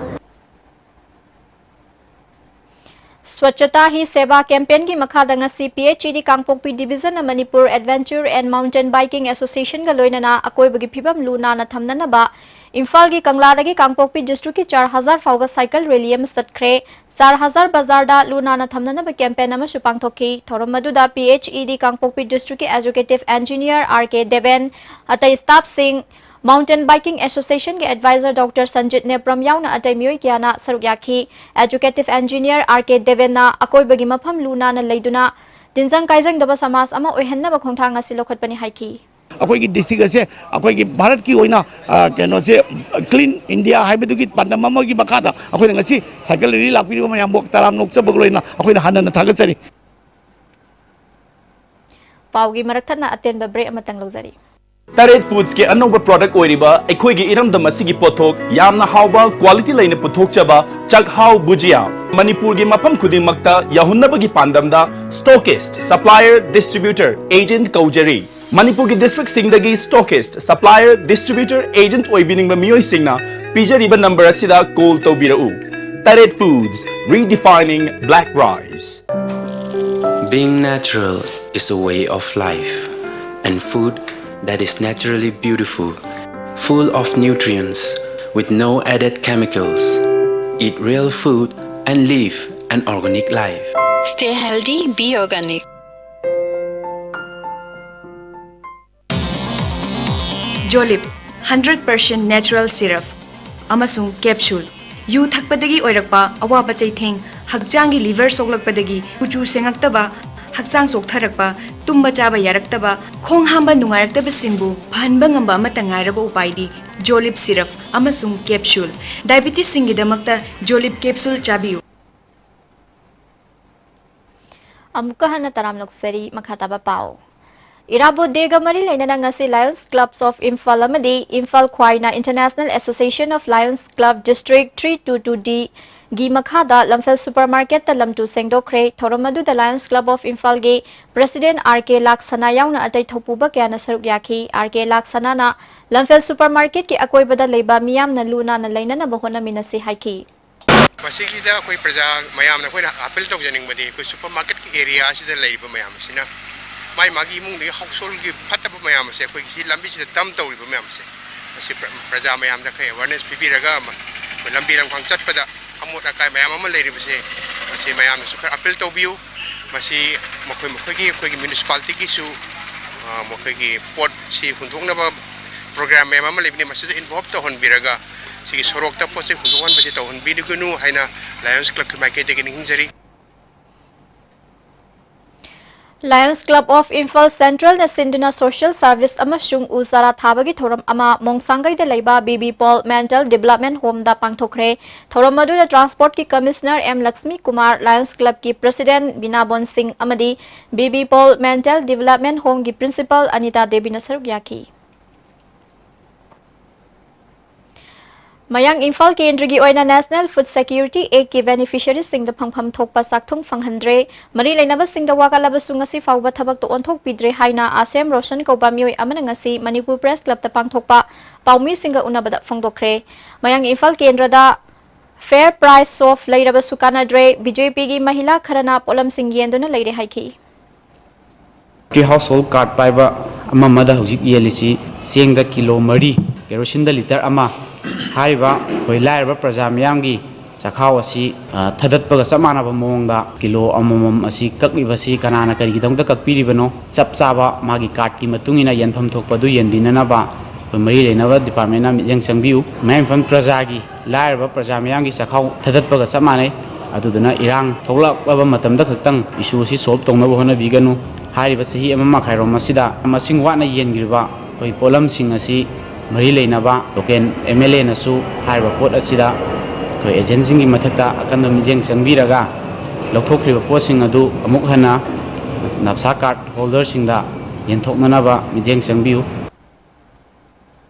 Swachhata Hi Seva campaignꯒꯤ ꯃꯈꯥꯗ ꯉꯁꯤ PHED Kangpokpi divisionꯅ Manipur Adventure and Mountain Biking Associationꯒ ꯂꯣꯏꯅꯅ ꯑꯀꯣꯏꯕꯒꯤ ꯐꯤꯕꯝ ꯂꯨ ꯅꯥꯟꯅ ꯊꯝꯅꯅꯕ ꯏꯝꯐꯥꯜꯒꯤ ꯀꯪꯂꯥꯗꯒꯤ ꯀꯥꯡꯄꯣꯛꯄꯤ districtꯀꯤ ꯆꯥꯔ ꯍꯖꯥꯔ ꯐꯥꯎꯕ cycle rally ꯑꯃ ꯆꯠꯈ꯭ꯔꯦ꯫ ꯆꯥꯔ ꯍꯖꯥꯔ ꯕꯖꯥꯔꯗ ꯂꯨ ꯅꯥꯟꯅ ꯊꯝꯅꯅꯕ campaign ꯑꯃꯁꯨ ꯄꯥꯡꯊꯣꯛꯈꯤ꯫ ꯊꯧꯔꯝ ꯑꯗꯨꯗ PHED ꯀꯥꯡꯄꯣꯛꯄꯤ districtꯀꯤ executive engineer R K Deven, ꯑꯇꯩ staffꯁꯤꯡ, Mountain Biking Associationꯒꯤ advisor Doctor Sanjit Nepram ꯌꯥꯎꯅ ꯑꯇꯩ ꯃꯤꯑꯣꯏ ꯀꯌꯥꯅ ꯁꯔꯨꯛ ꯌꯥꯈꯤ꯫ Executive engineer R K Devenꯅ ꯑꯀꯣꯏꯕꯒꯤ ꯃꯐꯝ ꯂꯨ ꯅꯥꯟꯅ ꯂꯩꯗꯨꯅ ꯇꯤꯟꯖꯪ ꯀꯥꯏꯖꯪꯗꯕ ꯁꯃꯥꯖ ꯑꯃ ꯑꯣꯏꯍꯟꯅꯕ ꯈꯣꯡꯊꯥꯡ ꯉꯁꯤ ꯂꯧꯈꯠꯄꯅꯤ ꯍꯥꯏꯈꯤ꯫ ꯑꯩꯈꯣꯏꯒꯤ ꯗꯤꯁꯇ꯭ꯔꯤꯛ ꯑꯁꯦ ꯑꯩꯈꯣꯏꯒꯤ ꯚꯥꯔꯠꯀꯤ ꯑꯣꯏꯅ, ꯑ, ꯀꯩꯅꯣꯁꯦ, ꯀ꯭ꯂꯤꯟ ꯏꯟꯗꯤꯌꯥ ꯍꯥꯏꯕꯗꯨꯒꯤ ꯄꯥꯟꯗꯝ ꯑꯃꯒꯤ ꯃꯈꯥꯗ ꯑꯩꯈꯣꯏꯅ ꯉꯁꯤ ꯁꯥꯏꯀꯜ ꯔꯦꯂꯤ ꯂꯥꯛꯄꯤꯔꯤꯕ ꯃꯌꯥꯝꯕꯨ ꯇꯔꯥꯝꯅ ꯑꯣꯛꯆꯕꯒ ꯂꯣꯏꯅꯅ ꯑꯩꯈꯣꯏꯅ ꯍꯟꯅ ꯍꯟꯅ ꯊꯥꯒꯠꯆꯔꯤ꯫ ꯄꯥꯎꯒꯤ ꯃꯔꯛ ꯊꯠꯅ ꯑꯇꯦꯟꯕ ꯕ꯭ꯔꯦꯛ ꯑꯃꯇꯪ ꯂꯧꯖꯔꯤ꯫ ꯇꯔꯦꯠ ꯐꯨꯗꯁꯀꯤ ꯑꯅꯧꯕ ꯄ꯭ꯔꯣꯗꯛ ꯑꯣꯏꯔꯤꯕ ꯑꯩꯈꯣꯏꯒꯤ ꯏꯔꯝꯗꯝ ꯑꯁꯤꯒꯤ ꯄꯣꯠꯊꯣꯛ ꯌꯥꯝꯅ ꯍꯥꯎꯕ, ꯀ꯭ꯋꯥꯂꯤꯇꯤ ꯂꯩꯅ ꯄꯨꯊꯣꯛꯆꯕ ꯆꯥꯛꯍꯥꯎ ꯕꯨꯖꯤꯌꯥ ꯃꯅꯤꯄꯨꯔꯒꯤ ꯃꯐꯝ ꯈꯨꯗꯤꯡꯃꯛꯇ ꯌꯧꯍꯟꯅꯕꯒꯤ ꯄꯥꯟꯗꯝꯗ ꯁ꯭ꯇꯣꯀꯤꯁ꯭ꯠ, ꯁꯄ꯭ꯂꯥꯏꯌꯔ, ꯗꯤꯁꯇ꯭ꯔꯤꯕ꯭ꯌꯨꯇꯔ, ꯑꯦꯖꯦꯟꯠ ꯀꯧꯖꯔꯤ꯫ ꯃꯅꯤꯄꯨꯔꯒꯤ ꯗꯤꯁꯇ꯭ꯔꯤꯛꯁꯤꯡꯗꯒꯤ ꯁ꯭ꯇꯣꯀꯤꯁ꯭ꯠ, ꯁꯄ꯭ꯂꯥꯏꯌꯔ, ꯗꯤꯁꯇ꯭ꯔꯤꯕ꯭ꯌꯨꯇꯔ, ꯑꯦꯖꯦꯟꯠ ꯑꯣꯏꯕꯤꯅꯤꯡꯕ ꯃꯤꯑꯣꯏꯁꯤꯡꯅ ꯄꯤꯖꯔꯤꯕ ꯅꯝꯕꯔ ꯑꯁꯤꯗ ꯀꯣꯜ ꯇꯧꯕꯤꯔꯛꯎ꯫ ꯇꯔꯦꯠ foods, redefining black rice. Being natural is a way of life, and food that is naturally beautiful, full of nutrients, with no added chemicals. Eat real food and live an organic life. Stay healthy, be organic. Jolib, hundred percent natural syrup ꯑꯃꯁꯨꯡ capsule꯫ U ꯊꯛꯄꯗꯒꯤ ꯑꯣꯏꯔꯛꯄ ꯑꯋꯥꯕ ꯆꯩꯊꯦꯡ, ꯍꯛꯆꯥꯡꯒꯤ liver ꯁꯣꯛꯂꯛꯄꯗꯒꯤ ꯀꯨꯆꯨ ꯁꯦꯡꯉꯛꯇꯕ, ꯍꯛꯆꯥꯡ ꯆꯣꯛꯊꯔꯛꯄ, ꯇꯨꯝꯕ ꯆꯥꯕ ꯌꯥꯔꯛꯇꯕ, ꯈꯣꯡ ꯍꯥꯝꯕ ꯅꯨꯡꯉꯥꯏꯔꯛꯇꯕꯁꯤꯡꯕꯨ ꯐꯍꯟꯕ ꯉꯝꯕ ꯑꯃꯠꯇ ꯉꯥꯏꯔꯕ ꯎꯄꯥꯏꯗꯤ Jolib syrup ꯑꯃꯁꯨꯡ capsule꯫ Diabetesꯁꯤꯡꯒꯤꯗꯃꯛꯇ Jolib capsule ꯆꯥꯕꯤꯌꯨ꯫ ꯑꯃꯨꯛꯀ ꯍꯟꯅ ꯇꯔꯥꯝꯅ ꯑꯣꯛꯆꯔꯤ꯫ ꯃꯈꯥ ꯇꯥꯕ ꯄꯥꯎ꯫ ꯏꯔꯥꯕꯣꯠ ꯗꯦꯒ ꯃꯔꯤ ꯂꯩꯅꯅ ꯉꯁꯤ Lions Clubs of Imphal ꯑꯃꯗꯤ Imphal ꯈ꯭ꯋꯥꯏꯅ International Association of Lions Club District three two two D ꯒꯤ ꯃꯈꯥꯗ ꯂꯝꯐꯦꯜ ꯁꯨꯄꯔ ꯃꯥꯔꯀꯦꯠꯇ ꯂꯝ ꯇꯨ ꯁꯦꯡꯗꯣꯛꯈ꯭ꯔꯦ꯫ ꯊꯧꯔꯝ ꯑꯗꯨꯗ Lions Club of ꯏꯝꯐꯥꯜꯒꯤ President R K ꯂꯥꯛꯁꯅꯥ ꯌꯥꯎꯅ ꯑꯇꯩ ꯊꯧꯄꯨꯕ ꯀꯌꯥꯅ ꯁꯔꯨꯛ ꯌꯥꯈꯤ꯫ R K ꯂꯥꯛꯁꯅꯥꯅ ꯂꯝꯐꯦꯜ ꯁꯨꯄꯔ ꯃꯥꯔꯀꯦꯠꯀꯤ ꯑꯀꯣꯏꯕꯗ ꯂꯩꯕ ꯃꯤꯌꯥꯝꯅ ꯂꯨ ꯅꯥꯟꯅ ꯂꯩꯅꯅꯕ ꯍꯣꯠꯅꯃꯤꯟꯅꯁꯤ ꯍꯥꯏꯈꯤ꯫ ꯃꯁꯤꯒꯤꯗ ꯑꯩꯈꯣꯏ ꯄ꯭ꯔꯖꯥ ꯃꯌꯥꯝꯅ ꯑꯩꯈꯣꯏꯅ appeal ꯇꯧꯖꯅꯤꯡꯕꯗꯤ, ꯑꯩꯈꯣꯏ ꯁꯨꯄꯔ ꯃꯥꯔꯀꯦꯠꯀꯤ area ꯑꯁꯤꯗ ꯂꯩꯔꯤꯕ ꯃꯌꯥꯝ ꯑꯁꯤꯅ ꯃꯥꯏ ꯃꯥꯒꯤ ꯏꯃꯨꯡꯗꯒꯤ householdꯒꯤ ꯐꯠꯇꯕ ꯃꯌꯥꯝ ꯑꯁꯦ ꯑꯩꯈꯣꯏꯒꯤ ꯁꯤ ꯂꯝꯕꯤꯁꯤꯗ dump ꯇꯧꯔꯤꯕ ꯃꯌꯥꯝ ꯑꯁꯦ, ꯃꯁꯤ ꯄ꯭ꯔ-, ꯄ꯭ꯔꯖꯥ ꯃꯌꯥꯝꯗ ꯈꯔ awareness ꯄꯤꯕꯤꯔꯒ ꯑꯃ, ꯑꯩꯈꯣꯏ ꯂꯝꯕꯤ ꯂꯝꯈꯥꯡ ꯆꯠꯄꯗ ꯑꯃꯣꯠ ꯑꯀꯥꯏ ꯃꯌꯥꯝ ꯑꯃ ꯂꯩꯔꯤꯕꯁꯦ, ꯃꯁꯤ ꯃꯌꯥꯝꯅꯁꯨ ꯈꯔ appeal ꯇꯧꯕꯤꯌꯨ꯫ ꯃꯁꯤ ꯃꯈꯣꯏ ꯃꯈꯣꯏꯒꯤ, ꯑꯩꯈꯣꯏꯒꯤ municipalityꯒꯤꯁꯨ, ꯑ, ꯃꯈꯣꯏꯒꯤ ꯄꯣꯠꯁꯤ ꯍꯨꯟꯗꯣꯛꯅꯕ program ꯃꯌꯥꯝ ꯑꯃ ꯂꯩꯕꯅꯤ, ꯃꯁꯤꯗ involve ꯇꯧꯍꯟꯕꯤꯔꯒ ꯁꯤꯒꯤ ꯁꯣꯔꯣꯛꯇ ꯄꯣꯠ ꯆꯩ ꯍꯨꯟꯗꯣꯛꯍꯟꯕꯁꯤ ꯇꯧꯍꯟꯕꯤꯒꯅꯨ ꯍꯥꯏꯅ Lions Clubꯀꯤ ꯃꯥꯏꯀꯩꯗꯒꯤ ꯅꯤꯡꯁꯤꯡꯖꯔꯤ꯫ Lions Club of Imphal Central ꯅ ꯁꯤꯟꯗꯨꯅ social service ꯑꯃꯁꯨꯡ ꯎ ꯆꯥꯔꯥ ꯊꯥꯕꯒꯤ ꯊꯧꯔꯝ ꯑꯃ ꯃꯣꯡꯁꯥꯡꯒꯩꯗ ꯂꯩꯕ B B Paul Mental Development Home ꯗ ꯄꯥꯡꯊꯣꯛꯈ꯭ꯔꯦ꯫ ꯊꯧꯔꯝ ꯑꯗꯨꯗ transport ꯀꯤ commissioner M Lakshmi Kumar, Lions Club ꯀꯤ president ꯕꯤꯅꯥꯕꯣꯟ ꯁꯤꯡ ꯑꯃꯗꯤ B B Paul Mental Development Home ꯒꯤ principal ꯑꯅꯤꯇꯥ ꯗꯦꯕꯤꯅ ꯁꯔꯨꯛ ꯌꯥꯈꯤ꯫ ꯃꯌꯥꯡ ꯏꯝꯐꯥꯜ ꯀꯦꯟꯗ꯭ꯔꯒꯤ ꯑꯣꯏꯅ National Food Security Act ꯀꯤ beneficiaries ꯁꯤꯡꯗ ꯐꯪꯐꯝ ꯊꯣꯛꯄ ꯆꯥꯛꯊꯨꯡ ꯐꯪꯍꯟꯗ꯭ꯔꯦ꯫ ꯃꯔꯤ ꯂꯩꯅꯕꯁꯤꯡꯗ ꯋꯥꯀꯠꯂꯕꯁꯨ ꯉꯁꯤ ꯐꯥꯎꯕ ꯊꯕꯛꯇ ꯑꯣꯟꯊꯣꯛꯄꯤꯗ꯭ꯔꯦ ꯍꯥꯏꯅ ꯑꯁꯦꯝ ꯔꯣꯁꯟ ꯀꯧꯕ ꯃꯤꯑꯣꯏ ꯑꯃꯅ ꯉꯁꯤ ꯃꯅꯤꯄꯨꯔ Press Club ꯇ ꯄꯥꯡꯊꯣꯛꯄ ꯄꯥꯎꯃꯤꯁꯤꯡꯒ ꯎꯅꯕꯗ ꯐꯣꯡꯗꯣꯛꯈ꯭ꯔꯦ꯫ ꯃꯌꯥꯡ ꯏꯝꯐꯥꯜ ꯀꯦꯟꯗ꯭ꯔꯗ fair price shop ꯂꯩꯔꯕꯁꯨ ꯀꯥꯟꯅꯗ꯭ꯔꯦ꯫ ꯕꯤ ꯖꯦ ꯄꯤꯒꯤ ꯃꯍꯤꯂꯥ ꯈꯔꯅ ꯄꯣꯠꯂꯝꯁꯤꯡ ꯌꯦꯟꯗꯨꯅ ꯂꯩꯔꯦ ꯍꯥꯏꯈꯤ꯫ Household card ꯄꯥꯏꯕ ꯑꯃ ꯑꯃꯗ ꯍꯧꯖꯤꯛ ꯌꯦꯜꯂꯤꯁꯤ ꯆꯦꯡꯗ ꯀꯤꯂꯣ ꯃꯔꯤ, ꯀꯦꯔꯣꯁꯤꯟꯗ ꯂꯤꯇꯔ ꯑꯃ꯫ ꯍꯥꯏꯔꯤꯕ ꯑꯩꯈꯣꯏ ꯂꯥꯏꯔꯕ ꯄ꯭ꯔꯖꯥ ꯃꯤꯌꯥꯝꯒꯤ ꯆꯥꯛꯈꯥꯎ ꯑꯁꯤ, ꯑ, ꯊꯥꯗꯠꯄꯒ ꯆꯞ ꯃꯥꯟꯅꯕ ꯃꯑꯣꯡꯗ ꯀꯤꯂꯣ ꯑꯃꯃꯝ ꯑꯁꯤ ꯀꯛꯂꯤꯕꯁꯤ ꯀꯅꯥꯅ ꯀꯔꯤꯒꯤꯗꯃꯛꯇ ꯀꯛꯄꯤꯔꯤꯕꯅꯣ? ꯆꯞ ꯆꯥꯕ ꯃꯥꯒꯤ card ꯀꯤ ꯃꯇꯨꯡ ꯏꯟꯅ ꯌꯦꯟꯐꯝ ꯊꯣꯛꯄ ꯑꯗꯨ ꯌꯦꯟꯕꯤꯅꯅꯕ ꯑꯩꯈꯣꯏ ꯃꯔꯤ ꯂꯩꯅꯕ department ꯅ ꯃꯤꯠꯌꯦꯡ ꯆꯪꯕꯤꯌꯨ꯫ ꯃꯌꯥꯡ ꯏꯝꯐꯥꯜ ꯄ꯭ꯔꯖꯥꯒꯤ ꯂꯥꯏꯔꯕ ꯄ꯭ꯔꯖꯥ ꯃꯤꯌꯥꯝꯒꯤ ꯆꯥꯛꯈꯥꯎ ꯊꯥꯗꯠꯄꯒ ꯆꯞ ꯃꯥꯟꯅꯩ꯫ ꯑꯗꯨꯗꯨꯅ ꯏꯔꯥꯡ ꯊꯣꯛꯂꯛꯂꯕ ꯃꯇꯝꯗ ꯈꯛꯇꯪ issue ꯑꯁꯤ solve ꯇꯧꯅꯕ ꯍꯣꯠꯅꯕꯤꯒꯅꯨ꯫ ꯍꯥꯏꯔꯤꯕ ꯆꯍꯤ ꯑꯃ ꯃꯈꯥꯏꯔꯣꯝ ꯑꯁꯤꯗ ꯃꯁꯤꯡ ꯋꯥꯠꯅ ꯌꯦꯟꯈ꯭ꯔꯤꯕ ꯑꯩꯈꯣꯏ ꯄꯣꯠꯂꯝꯁꯤꯡ ꯑꯁꯤ ꯃꯔꯤ ꯂꯩꯅꯕ local M L A ꯅꯁꯨ ꯍꯥꯏꯔꯤꯕ ꯄꯣꯠ ꯑꯁꯤꯗ ꯑꯩꯈꯣꯏ agent ꯁꯤꯡꯒꯤ ꯃꯊꯛꯇ ꯑꯀꯟꯕ ꯃꯤꯠꯌꯦꯡ ꯆꯪꯕꯤꯔꯒ ꯂꯧꯊꯣꯛꯈ꯭ꯔꯤꯕ ꯄꯣꯠꯁꯤꯡ ꯑꯗꯨ ꯑꯃꯨꯛ ꯍꯟꯅ ꯅꯞꯁꯥ card holder ꯁꯤꯡꯗ ꯌꯦꯟꯊꯣꯛꯅꯅꯕ ꯃꯤꯠꯌꯦꯡ ꯆꯪꯕꯤꯌꯨ꯫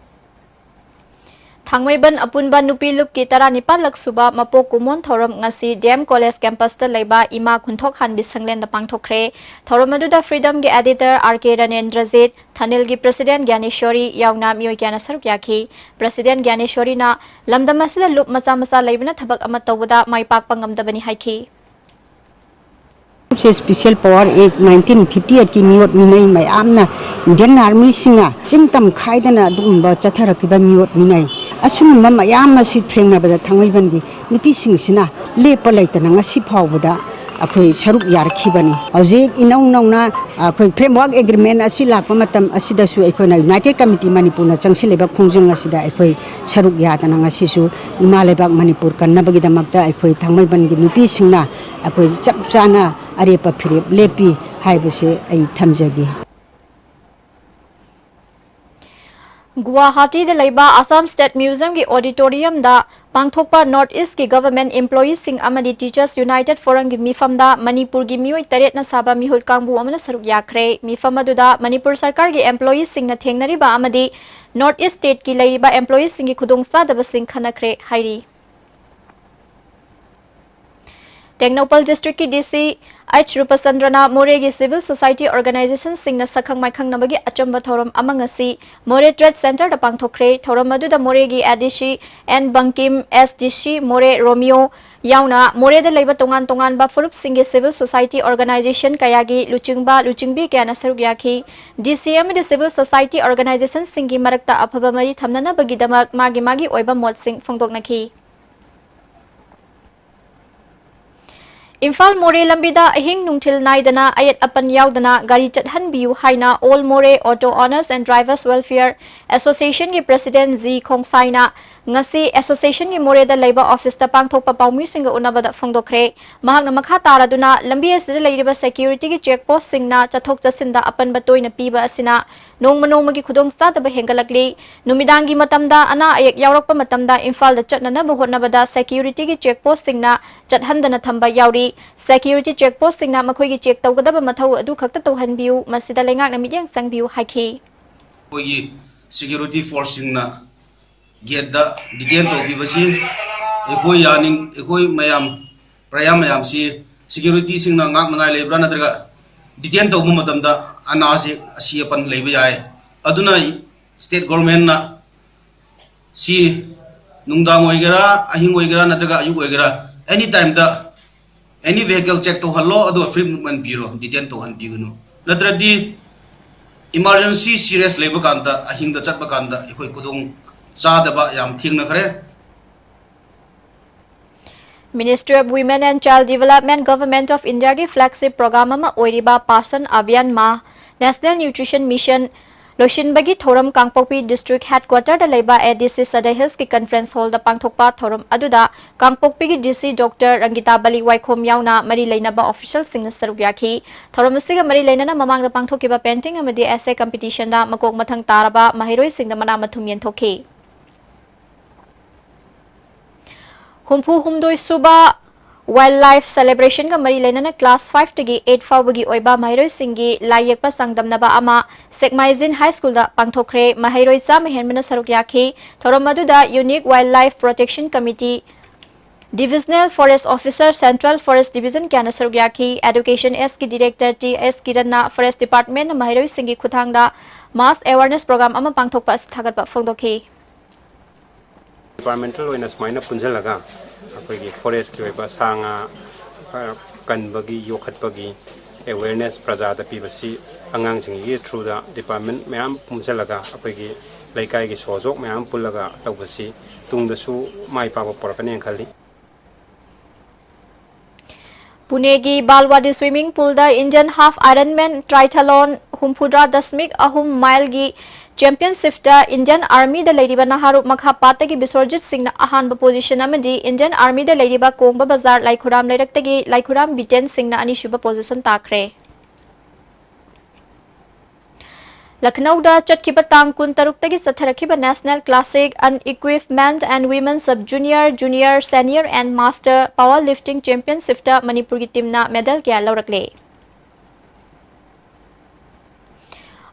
ꯊꯥꯡꯃꯩꯕꯟ ꯑꯄꯨꯟꯕ ꯅꯨꯄꯤ ꯂꯨꯞꯀꯤ ꯇꯔꯥꯅꯤꯄꯥꯜ ꯂꯛ ꯁꯨꯕ ꯃꯄꯣꯛ ꯀꯨꯝꯑꯣꯟ ꯊꯧꯔꯝ ꯉꯁꯤ D M College campus ꯇ ꯂꯩꯕ ꯏꯃꯥ ꯈꯨꯟꯊꯣꯛ ꯍꯥꯟꯕꯤ ꯁꯪꯂꯦꯟꯗ ꯄꯥꯡꯊꯣꯛꯈ꯭ꯔꯦ꯫ ꯊꯧꯔꯝ ꯑꯗꯨꯗ Freedom ꯒꯤ editor R K ꯔꯅꯦꯟꯗ꯭ꯔꯖꯤꯠ, ꯊꯥꯅꯤꯜꯒꯤ president ꯒ꯭ꯌꯥꯅꯦꯁꯣꯔꯤ ꯌꯥꯎꯅ ꯃꯤꯑꯣꯏ ꯀꯌꯥꯅ ꯁꯔꯨꯛ ꯌꯥꯈꯤ꯫ President ꯒ꯭ꯌꯥꯅꯦꯁꯣꯔꯤꯅ ꯂꯝꯗꯝ ꯑꯁꯤꯗ ꯂꯨꯞ ꯃꯆꯥ ꯃꯆꯥ ꯂꯩꯕꯅ ꯊꯕꯛ ꯑꯃ ꯇꯧꯕꯗ ꯃꯥꯏ ꯄꯥꯛꯄ ꯉꯝꯗꯕꯅꯤ ꯍꯥꯏꯈꯤ꯫ Special Power Act nineteen fifty eight ꯀꯤ ꯃꯤꯑꯣꯠ ꯃꯤꯅꯩ ꯃꯌꯥꯝꯅ Indian Army ꯁꯤꯡꯅ ꯆꯤꯡ ꯇꯝ ꯈꯥꯏꯗꯅ ꯑꯗꯨꯒꯨꯝꯕ ꯆꯠꯊꯔꯛꯈꯤꯕ ꯃꯤꯑꯣꯠ ꯃꯤꯅꯩ ꯑꯁꯤꯒꯨꯝꯕ ꯃꯌꯥꯝ ꯑꯁꯤ ꯊꯦꯡꯅꯕꯗ ꯊꯥꯡꯃꯩꯕꯟꯒꯤ ꯅꯨꯄꯤꯁꯤꯡꯁꯤꯅ ꯂꯦꯞꯄ ꯂꯩꯇꯅ ꯉꯁꯤ ꯐꯥꯎꯕꯗ ꯑꯩꯈꯣꯏ ꯁꯔꯨꯛ ꯌꯥꯔꯛꯈꯤꯕꯅꯤ꯫ ꯍꯧꯖꯤꯛ ꯏꯅꯧ ꯅꯧꯅ ꯑꯩꯈꯣꯏ Framework Agreement ꯑꯁꯤ ꯂꯥꯛꯄ ꯃꯇꯝ ꯑꯁꯤꯗꯁꯨ ꯑꯩꯈꯣꯏꯅ United Committee ꯃꯅꯤꯄꯨꯔꯅ ꯆꯪꯁꯤꯜꯂꯤꯕ ꯈꯣꯡꯖꯪ ꯑꯁꯤꯗ ꯑꯩꯈꯣꯏ ꯁꯔꯨꯛ ꯌꯥꯗꯅ ꯉꯁꯤꯁꯨ ꯏꯃꯥ ꯂꯩꯕꯥꯛ ꯃꯅꯤꯄꯨꯔ ꯀꯟꯅꯕꯒꯤꯗꯃꯛꯇ ꯑꯩꯈꯣꯏ ꯊꯥꯡꯃꯩꯕꯟꯒꯤ ꯅꯨꯄꯤꯁꯤꯡꯅ ꯑꯩꯈꯣꯏ ꯆꯞ ꯆꯥꯅ ꯑꯔꯦꯞꯄ ꯐꯤꯔꯦꯞ ꯂꯦꯞꯄꯤ꯫ ꯍꯥꯏꯕꯁꯦ ꯑꯩ ꯊꯝꯖꯒꯦ꯫ ꯒꯨꯋꯥꯍꯥꯇꯤꯗ ꯂꯩꯕ ꯑꯁꯥꯝ ꯁ꯭ꯇꯦꯠ ꯃ꯭ꯌꯨꯖꯤꯌꯝꯒꯤ ꯑꯣꯗꯤꯇꯣꯔꯤꯌꯝꯗ ꯄꯥꯡꯊꯣꯛꯄ ꯅꯣꯔꯠ ꯏꯁ꯭ꯠꯀꯤ ꯒꯚꯔꯟꯃꯦꯟꯠ ꯏꯝꯄ꯭ꯂꯣꯌꯤꯁꯁꯤꯡ ꯑꯃꯗꯤ ꯇꯤꯆꯔꯁ ꯌꯨꯅꯥꯏꯇꯦꯗ ꯐꯣꯔꯝꯒꯤ ꯃꯤꯐꯝꯗ ꯃꯅꯤꯄꯨꯔꯒꯤ ꯃꯤꯑꯣꯏ ꯇꯔꯦꯠꯅ ꯁꯥꯕ ꯃꯤꯍꯨꯠ ꯀꯥꯡꯕꯨ ꯑꯃꯅ ꯁꯔꯨꯛ ꯌꯥꯈ꯭ꯔꯦ꯫ ꯃꯤꯐꯝ ꯑꯗꯨꯗ ꯃꯅꯤꯄꯨꯔ ꯁꯔꯀꯥꯔꯒꯤ ꯑꯦꯝꯄ꯭ꯂꯣꯌꯤꯁꯁꯤꯡꯅ ꯊꯦꯡꯅꯔꯤꯕ ꯑꯃꯗꯤ ꯅꯣꯔꯠ ꯏꯁ꯭ꯠ ꯁ꯭ꯇꯦꯠꯀꯤ ꯂꯩꯔꯤꯕ ꯑꯦꯝꯄ꯭ꯂꯣꯌꯤꯁꯁꯤꯡꯒꯤ ꯈꯨꯗꯣꯡꯆꯥꯗꯕꯁꯤꯡ ꯈꯟꯅꯈ꯭ꯔꯦ ꯍꯥꯏꯔꯤ꯫ ꯇꯦꯡꯅꯧꯄꯜ ꯗꯤꯁꯇ꯭ꯔꯤꯛꯀꯤ ꯗꯤ ꯁꯤ ꯑꯩꯆ ꯔꯨꯄꯆꯟꯗ꯭ꯔꯅ ꯃꯣꯔꯦꯒꯤ ꯁꯤꯚꯤꯜ ꯁꯣꯁꯥꯏꯇꯤ ꯑꯣꯔꯒꯅꯥꯏꯖꯦꯁꯟꯁꯤꯡꯅ ꯁꯛꯈꯪ ꯃꯥꯏꯈꯪꯅꯕꯒꯤ ꯑꯆꯝꯕ ꯊꯧꯔꯝ ꯑꯃ ꯉꯁꯤ ꯃꯣꯔꯦ ꯇ꯭ꯔꯦꯗ ꯁꯦꯟꯇꯔꯗ ꯄꯥꯡꯊꯣꯛꯈ꯭ꯔꯦ꯫ ꯊꯧꯔꯝ ꯑꯗꯨꯗ ꯃꯣꯔꯦꯒꯤ ꯑꯦ ꯗꯤ ꯁꯤ ꯑꯦꯟ ꯕꯪꯀꯤꯝ, ꯑꯦꯁ ꯗꯤ ꯁꯤ ꯃꯣꯔꯦ ꯔꯣꯃꯤꯌꯣ ꯌꯥꯎꯅ ꯃꯣꯔꯦꯗ ꯂꯩꯕ ꯇꯣꯉꯥꯟ ꯇꯣꯉꯥꯟꯕ ꯐꯨꯔꯨꯞꯁꯤꯡꯒꯤ ꯁꯤꯚꯤꯜ ꯁꯣꯁꯥꯏꯇꯤ ꯑꯣꯔꯒꯅꯥꯏꯖꯦꯁꯟ ꯀꯌꯥꯒꯤ ꯂꯨꯆꯤꯡꯕ, ꯂꯨꯆꯤꯡꯕꯤ ꯀꯌꯥꯅ ꯁꯔꯨꯛ ꯌꯥꯈꯤ꯫ ꯗꯤ ꯁꯤ ꯑꯃꯗꯤ ꯁꯤꯚꯤꯜ ꯁꯣꯁꯥꯏꯇꯤ ꯑꯣꯔꯒꯅꯥꯏꯖꯦꯁꯟꯁꯤꯡꯒꯤ ꯃꯔꯛꯇ ꯑꯐꯕ ꯃꯔꯤ ꯊꯝꯅꯅꯕꯒꯤꯗꯃꯛ ꯃꯥꯒꯤ ꯃꯥꯒꯤ ꯑꯣꯏꯕ ꯃꯣꯠꯁꯤꯡ ꯐꯣꯡꯗꯣꯛꯅꯈꯤ꯫ ꯏꯝꯐꯥꯜ ꯃꯣꯔꯦ ꯂꯝꯕꯤꯗ ꯑꯍꯤꯡ ꯅꯨꯡꯊꯤꯜ ꯅꯥꯏꯗꯅ ꯑꯌꯦꯠ ꯑꯄꯟ ꯌꯥꯎꯗꯅ ꯒꯥꯔꯤ ꯆꯠꯍꯟꯕꯤꯌꯨ ꯍꯥꯏꯅ All Moreh Auto Owners and Drivers Welfare Association ꯒꯤ ꯄ꯭ꯔꯁꯤꯗꯦꯟꯠ ꯖꯤ ꯈꯣꯡꯁꯥꯏꯅ ꯉꯁꯤ ꯑꯦꯁꯣꯁꯤꯌꯦꯁꯟꯒꯤ ꯃꯣꯔꯦꯗ ꯂꯩꯕ ꯑꯣꯐꯤꯁꯇ ꯄꯥꯡꯊꯣꯛꯄ ꯄꯥꯎꯃꯤꯁꯤꯡꯒ ꯎꯅꯕꯗ ꯐꯣꯡꯗꯣꯛꯈ꯭ꯔꯦ꯫ ꯃꯍꯥꯛꯅ ꯃꯈꯥ ꯇꯥꯔꯗꯨꯅ ꯂꯝꯕꯤ ꯑꯁꯤꯗ ꯂꯩꯔꯤꯕ ꯁꯦꯀ꯭ꯌꯨꯔꯤꯇꯤꯒꯤ ꯆꯦꯛ ꯄꯣꯁ꯭ꯠꯁꯤꯡꯅ ꯆꯠꯊꯣꯛ ꯆꯠꯁꯤꯟꯗ ꯑꯄꯟꯕ ꯇꯣꯏꯅ ꯄꯤꯕ ꯑꯁꯤꯅ ꯅꯣꯡꯃ ꯅꯣꯡꯃꯒꯤ ꯈꯨꯗꯣꯡꯆꯥꯗꯕ ꯍꯦꯟꯒꯠꯂꯛꯂꯤ꯫ ꯅꯨꯃꯤꯗꯥꯡꯒꯤ ꯃꯇꯝꯗ ꯑꯅꯥ ꯑꯌꯦꯛ ꯌꯥꯎꯔꯛꯄ ꯃꯇꯝꯗ ꯏꯝꯐꯥꯜꯗ ꯆꯠꯅꯅꯕ ꯍꯣꯠꯅꯕꯗ ꯁꯦꯀ꯭ꯌꯨꯔꯤꯇꯤꯒꯤ ꯆꯦꯛ ꯄꯣꯁ꯭ꯠꯁꯤꯡꯅ ꯆꯠꯍꯟꯗꯅ ꯊꯝꯕ ꯌꯥꯎꯔꯤ꯫ ꯁꯦꯀ꯭ꯌꯨꯔꯤꯇꯤ ꯆꯦꯛ ꯄꯣꯁ꯭ꯠꯁꯤꯡꯅ ꯃꯈꯣꯏꯒꯤ ꯆꯦꯛ ꯇꯧꯒꯗꯕ ꯃꯊꯧ ꯑꯗꯨ ꯈꯛꯇ ꯇꯧꯍꯟꯕꯤꯌꯨ, ꯃꯁꯤꯗ ꯂꯩꯉꯥꯛꯅ ꯃꯤꯠꯌꯦꯡ ꯆꯪꯕꯤꯌꯨ ꯍꯥꯏꯈꯤ꯫ ꯑꯩꯈꯣꯏꯒꯤ ꯁꯦꯀ꯭ꯌꯨꯔꯤꯇꯤ ꯐꯣꯔꯁꯁꯤꯡꯅ ꯒꯦꯠꯇ ꯗꯤꯇꯦꯟ ꯇꯧꯕꯤꯕꯁꯤ ꯑꯩꯈꯣꯏ ꯌꯥꯅꯤꯡ-, ꯑꯩꯈꯣꯏ ꯃꯌꯥꯝ, ꯄ꯭ꯔꯖꯥ ꯃꯌꯥꯝꯁꯤ ꯁꯦꯀ꯭ꯌꯨꯔꯤꯇꯤꯁꯤꯡꯅ ꯉꯥꯛꯅꯉꯥꯏ ꯂꯩꯕ꯭ꯔꯥ ꯅꯠꯇ꯭ꯔꯒ ꯗꯤꯇꯦꯟ ꯇꯧꯕ ꯃꯇꯝꯗ ꯑꯅꯥꯁꯦ ꯑꯁꯤ ꯑꯄꯟ ꯂꯩꯕ ꯌꯥꯏ꯫ ꯑꯗꯨꯅ ꯁ꯭ꯇꯦꯠ ꯒꯣꯔꯃꯦꯟꯅ ꯁꯤ ꯅꯨꯡꯗꯥꯡ ꯑꯣꯏꯒꯦꯔꯥ, ꯑꯍꯤꯡ ꯑꯣꯏꯒꯦꯔꯥ, ꯅꯠꯇ꯭ꯔꯒ ꯑꯌꯨꯛ ꯑꯣꯏꯒꯦꯔꯥ, ꯑꯦꯅꯤ ꯇꯥꯏꯝꯗ ꯑꯦꯅꯤ ꯚꯦꯍꯤꯀꯜ ꯆꯦꯛ ꯇꯧꯍꯜꯂꯣ, ꯑꯗꯨꯒ ꯐ꯭ꯔꯤ ꯃꯨꯚꯃꯦꯟ ꯄꯤꯔꯣ, ꯗꯤꯇꯦꯟ ꯇꯧꯍꯟꯕꯤꯒꯅꯨ꯫ ꯅꯠꯇ꯭ꯔꯗꯤ ꯏꯃꯥꯔꯖꯦꯟꯁꯤ ꯁꯤꯔꯤꯌꯁ ꯂꯩꯕ ꯀꯥꯟꯗ, ꯑꯍꯤꯡꯗ ꯆꯠꯄ ꯀꯥꯟꯗ ꯑꯩꯈꯣꯏ ꯈꯨꯗꯣꯡ ꯆꯥꯗꯕ ꯌꯥꯝ ꯊꯦꯡꯅꯈ꯭ꯔꯦ꯫ Ministry of Women and Child Development, Government of India ꯒꯤ flagship program ꯑꯃ ꯑꯣꯏꯔꯤꯕ ꯄꯥꯁꯟ ꯑꯚꯤꯌꯥꯟ ꯃꯥ National Nutrition Mission ꯂꯣꯏꯁꯤꯟꯕꯒꯤ ꯊꯧꯔꯝ ꯀꯥꯡꯄꯣꯛꯄꯤ District Headquarter ꯗ ꯂꯩꯕ A D C Sadar Hills ꯀꯤ Conference Hall ꯗ ꯄꯥꯡꯊꯣꯛꯄ ꯊꯧꯔꯝ ꯑꯗꯨꯗ ꯀꯥꯡꯄꯣꯛꯄꯤꯒꯤ D C Doctor ꯔꯪꯒꯤꯇꯥ ꯕꯂꯤ ꯋꯥꯏꯈꯣꯝ ꯌꯥꯎꯅ ꯃꯔꯤ ꯂꯩꯅꯕ official ꯁꯤꯡꯅ ꯁꯔꯨꯛ ꯌꯥꯈꯤ꯫ ꯊꯧꯔꯝ ꯑꯁꯤꯒ ꯃꯔꯤ ꯂꯩꯅꯅ ꯃꯃꯥꯡꯗ ꯄꯥꯡꯊꯣꯛꯈꯤꯕ painting ꯑꯃꯗꯤ essay competition ꯗ ꯃꯀꯣꯛ ꯃꯊꯪ ꯇꯥꯔꯕ ꯃꯍꯩꯔꯣꯏꯁꯤꯡꯗ ꯃꯅꯥ ꯃꯊꯨꯝ ꯌꯦꯟꯊꯣꯛꯈꯤ꯫ ꯍꯨꯝꯐꯨ ꯍꯨꯝꯗꯣꯏ ꯁꯨꯕ Wildlife Celebration ꯒ ꯃꯔꯤ ꯂꯩꯅꯅ class five ꯇꯒꯤ eight ꯐꯥꯎꯕꯒꯤ ꯑꯣꯏꯕ ꯃꯍꯩꯔꯣꯏꯁꯤꯡꯒꯤ ꯂꯥꯏ ꯌꯦꯛꯄ ꯆꯥꯡꯗꯝꯅꯕ ꯑꯃ ꯁꯦꯛꯃꯥꯏꯖꯤꯟ High School ꯗ ꯄꯥꯡꯊꯣꯛꯈ꯭ꯔꯦ꯫ ꯃꯍꯩꯔꯣꯏ ꯆꯥꯝꯃ ꯍꯦꯟꯕꯅ ꯁꯔꯨꯛ ꯌꯥꯈꯤ꯫ ꯊꯧꯔꯝ ꯑꯗꯨꯗ Unique Wildlife Protection Committee, Divisional Forest Officer, Central Forest Division ꯀꯌꯥꯅ ꯁꯔꯨꯛ ꯌꯥꯈꯤ꯫ Education S ꯀꯤ Director T S ꯀꯤꯔꯟꯅ Forest Department ꯅ ꯃꯍꯩꯔꯣꯏꯁꯤꯡꯒꯤ ꯈꯨꯠꯊꯥꯡꯗ mass awareness program ꯑꯃ ꯄꯥꯡꯊꯣꯛꯄ ꯑꯁꯤ ꯊꯥꯒꯠꯄ ꯐꯣꯡꯗꯣꯛꯈꯤ꯫ Departmental ꯑꯣꯏꯅ ꯁꯨꯃꯥꯏꯅ ꯄꯨꯟꯁꯤꯜꯂꯒ ꯑꯩꯈꯣꯏꯒꯤ forest ꯀꯤ ꯑꯣꯏꯕ ꯁꯥ ꯉꯥ ꯈꯔ ꯀꯟꯕꯒꯤ, ꯌꯣꯛꯈꯠꯄꯒꯤ awareness ꯄ꯭ꯔꯖꯥꯗ ꯄꯤꯕꯁꯤ ꯑꯉꯥꯡꯁꯤꯡꯒꯤ through ꯗ department ꯃꯌꯥꯝ ꯄꯨꯟꯁꯤꯜꯂꯒ ꯑꯩꯈꯣꯏꯒꯤ ꯂꯩꯀꯥꯏꯒꯤ ꯁꯣꯖꯣꯛ ꯃꯌꯥꯝ ꯄꯨꯜꯂꯒ ꯇꯧꯕꯁꯤ ꯇꯨꯡꯗꯁꯨ ꯃꯥꯏ ꯄꯥꯛꯄ ꯄꯨꯔꯛꯀꯅꯦꯅ ꯈꯜꯂꯤ꯫ ꯄꯨꯅꯦꯒꯤ ꯕꯥꯜꯋꯥꯗꯤ swimming pool ꯗ Indian half Ironman triathlon ꯍꯨꯝꯐꯨꯇꯔꯥ ꯗꯁꯃꯤꯛ ꯑꯍꯨꯝ mile ꯒꯤ championship ꯇ Indian Army ꯗ ꯂꯩꯔꯤꯕ ꯅꯍꯥꯔꯣꯞ ꯃꯈꯥ ꯄꯥꯠꯇꯒꯤ ꯕꯤꯁ꯭ꯋꯔꯖꯤꯠ ꯁꯤꯡꯅ ꯑꯍꯥꯟꯕ position ꯑꯃꯗꯤ Indian Army ꯗ ꯂꯩꯔꯤꯕ ꯀꯣꯡꯕ ꯕꯖꯥꯔ ꯂꯥꯏꯈꯨꯔꯥꯝ ꯂꯩꯔꯛꯇꯒꯤ ꯂꯥꯏꯈꯨꯔꯥꯝ ꯕꯤꯇꯦꯟ ꯁꯤꯡꯅ ꯑꯅꯤꯁꯨꯕ position ꯇꯥꯈ꯭ꯔꯦ꯫ ꯂꯈꯅꯧꯗ ꯆꯠꯈꯤꯕ ꯇꯥꯡ ꯀꯨꯟꯇꯔꯨꯛꯇꯒꯤ ꯆꯠꯊꯔꯛꯈꯤꯕ National Classic Unequipment and Women Sub Junior, Junior, Senior and Master Power Lifting Championship ꯇ ꯃꯅꯤꯄꯨꯔꯒꯤ team ꯅ medal ꯀꯌꯥ ꯂꯧꯔꯛꯂꯦ꯫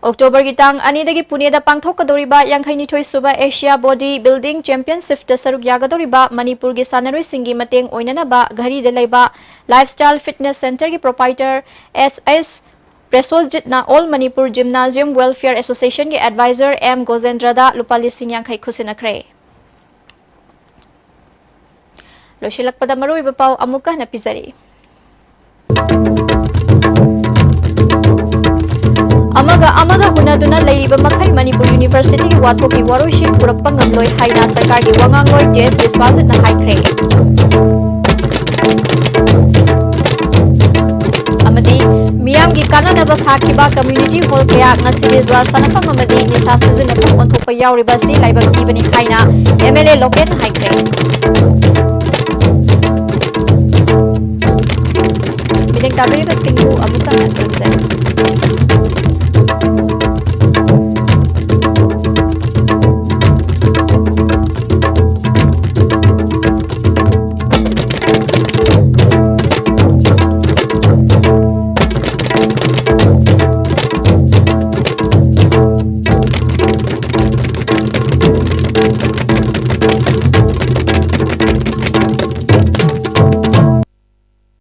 October ꯒꯤ ꯇꯥꯡ ꯑꯅꯤꯗꯒꯤ ꯄꯨꯅꯦꯗ ꯄꯥꯡꯊꯣꯛꯀꯗꯧꯔꯤꯕ ꯌꯥꯡꯈꯩꯅꯤꯊꯣꯏ ꯁꯨꯕ Asia Body Building Championship ꯇ ꯁꯔꯨꯛ ꯌꯥꯒꯗꯧꯔꯤꯕ ꯃꯅꯤꯄꯨꯔꯒꯤ ꯁꯥꯟꯅꯔꯣꯏꯁꯤꯡꯒꯤ ꯃꯇꯦꯡ ꯑꯣꯏꯅꯅꯕ ꯘꯔꯤꯗ ꯂꯩꯕ Lifestyle Fitness Centre ꯒꯤ proprietor H S ꯄ꯭ꯔꯦꯁꯣꯖꯤꯠꯅ All Manipur Gymnasium Welfare Association ꯒꯤ advisor M ꯒꯣꯖꯦꯟꯗ꯭ꯔꯗ ꯂꯨꯄꯥ ꯂꯤꯁꯤꯡ ꯌꯥꯡꯈꯩ ꯈꯨꯠꯁꯤꯟꯅꯈ꯭ꯔꯦ꯫ ꯂꯣꯏꯁꯤꯜꯂꯛꯄꯗ ꯃꯔꯨꯑꯣꯏꯕ ꯄꯥꯎ ꯑꯃꯨꯛꯀ ꯍꯟꯅ ꯄꯤꯖꯔꯤ꯫ ꯑꯃꯒ ꯑꯃꯒ ꯎꯅꯗꯨꯅ ꯂꯩꯔꯤꯕ ꯃꯈꯩ ꯃꯅꯤꯄꯨꯔ University ꯒꯤ ꯋꯥꯊꯣꯛꯀꯤ ꯋꯥꯔꯣꯏꯁꯤꯟ ꯄꯨꯔꯛꯄ ꯉꯝꯂꯣꯏ ꯍꯥꯏꯅ ꯁꯔꯀꯥꯔꯒꯤ ꯋꯥꯉꯥꯡꯂꯣꯏ ꯇꯤ ꯑꯦꯁ ꯕꯤꯁ꯭ꯋꯥꯖꯤꯠꯅ ꯍꯥꯏꯈ꯭ꯔꯦ꯫ ꯑꯃꯗꯤ ꯃꯤꯌꯥꯝꯒꯤ ꯀꯥꯟꯅꯅꯕ ꯁꯥꯈꯤꯕ community hall ꯀꯌꯥ ꯉꯁꯤꯗꯤ ꯖꯨꯋꯥꯔ ꯁꯥꯟꯅꯐꯝ ꯑꯃꯗꯤ ꯅꯤꯁꯥ ꯁꯤꯖꯤꯟꯅꯐꯝ ꯑꯣꯟꯊꯣꯛꯄ ꯌꯥꯎꯔꯤꯕ ꯑꯁꯤ ꯂꯥꯏꯕꯛ ꯊꯤꯕꯅꯤ ꯍꯥꯏꯅ M L A ꯂꯣꯀꯦꯟ ꯍꯥꯏꯈ꯭ꯔꯦ꯫ ꯃꯤꯠꯌꯦꯡ ꯇꯥꯕꯤꯔꯤꯕꯁꯤꯡꯕꯨ ꯑꯃꯨꯛꯇꯪ ꯌꯥꯊꯪꯖꯔꯤ꯫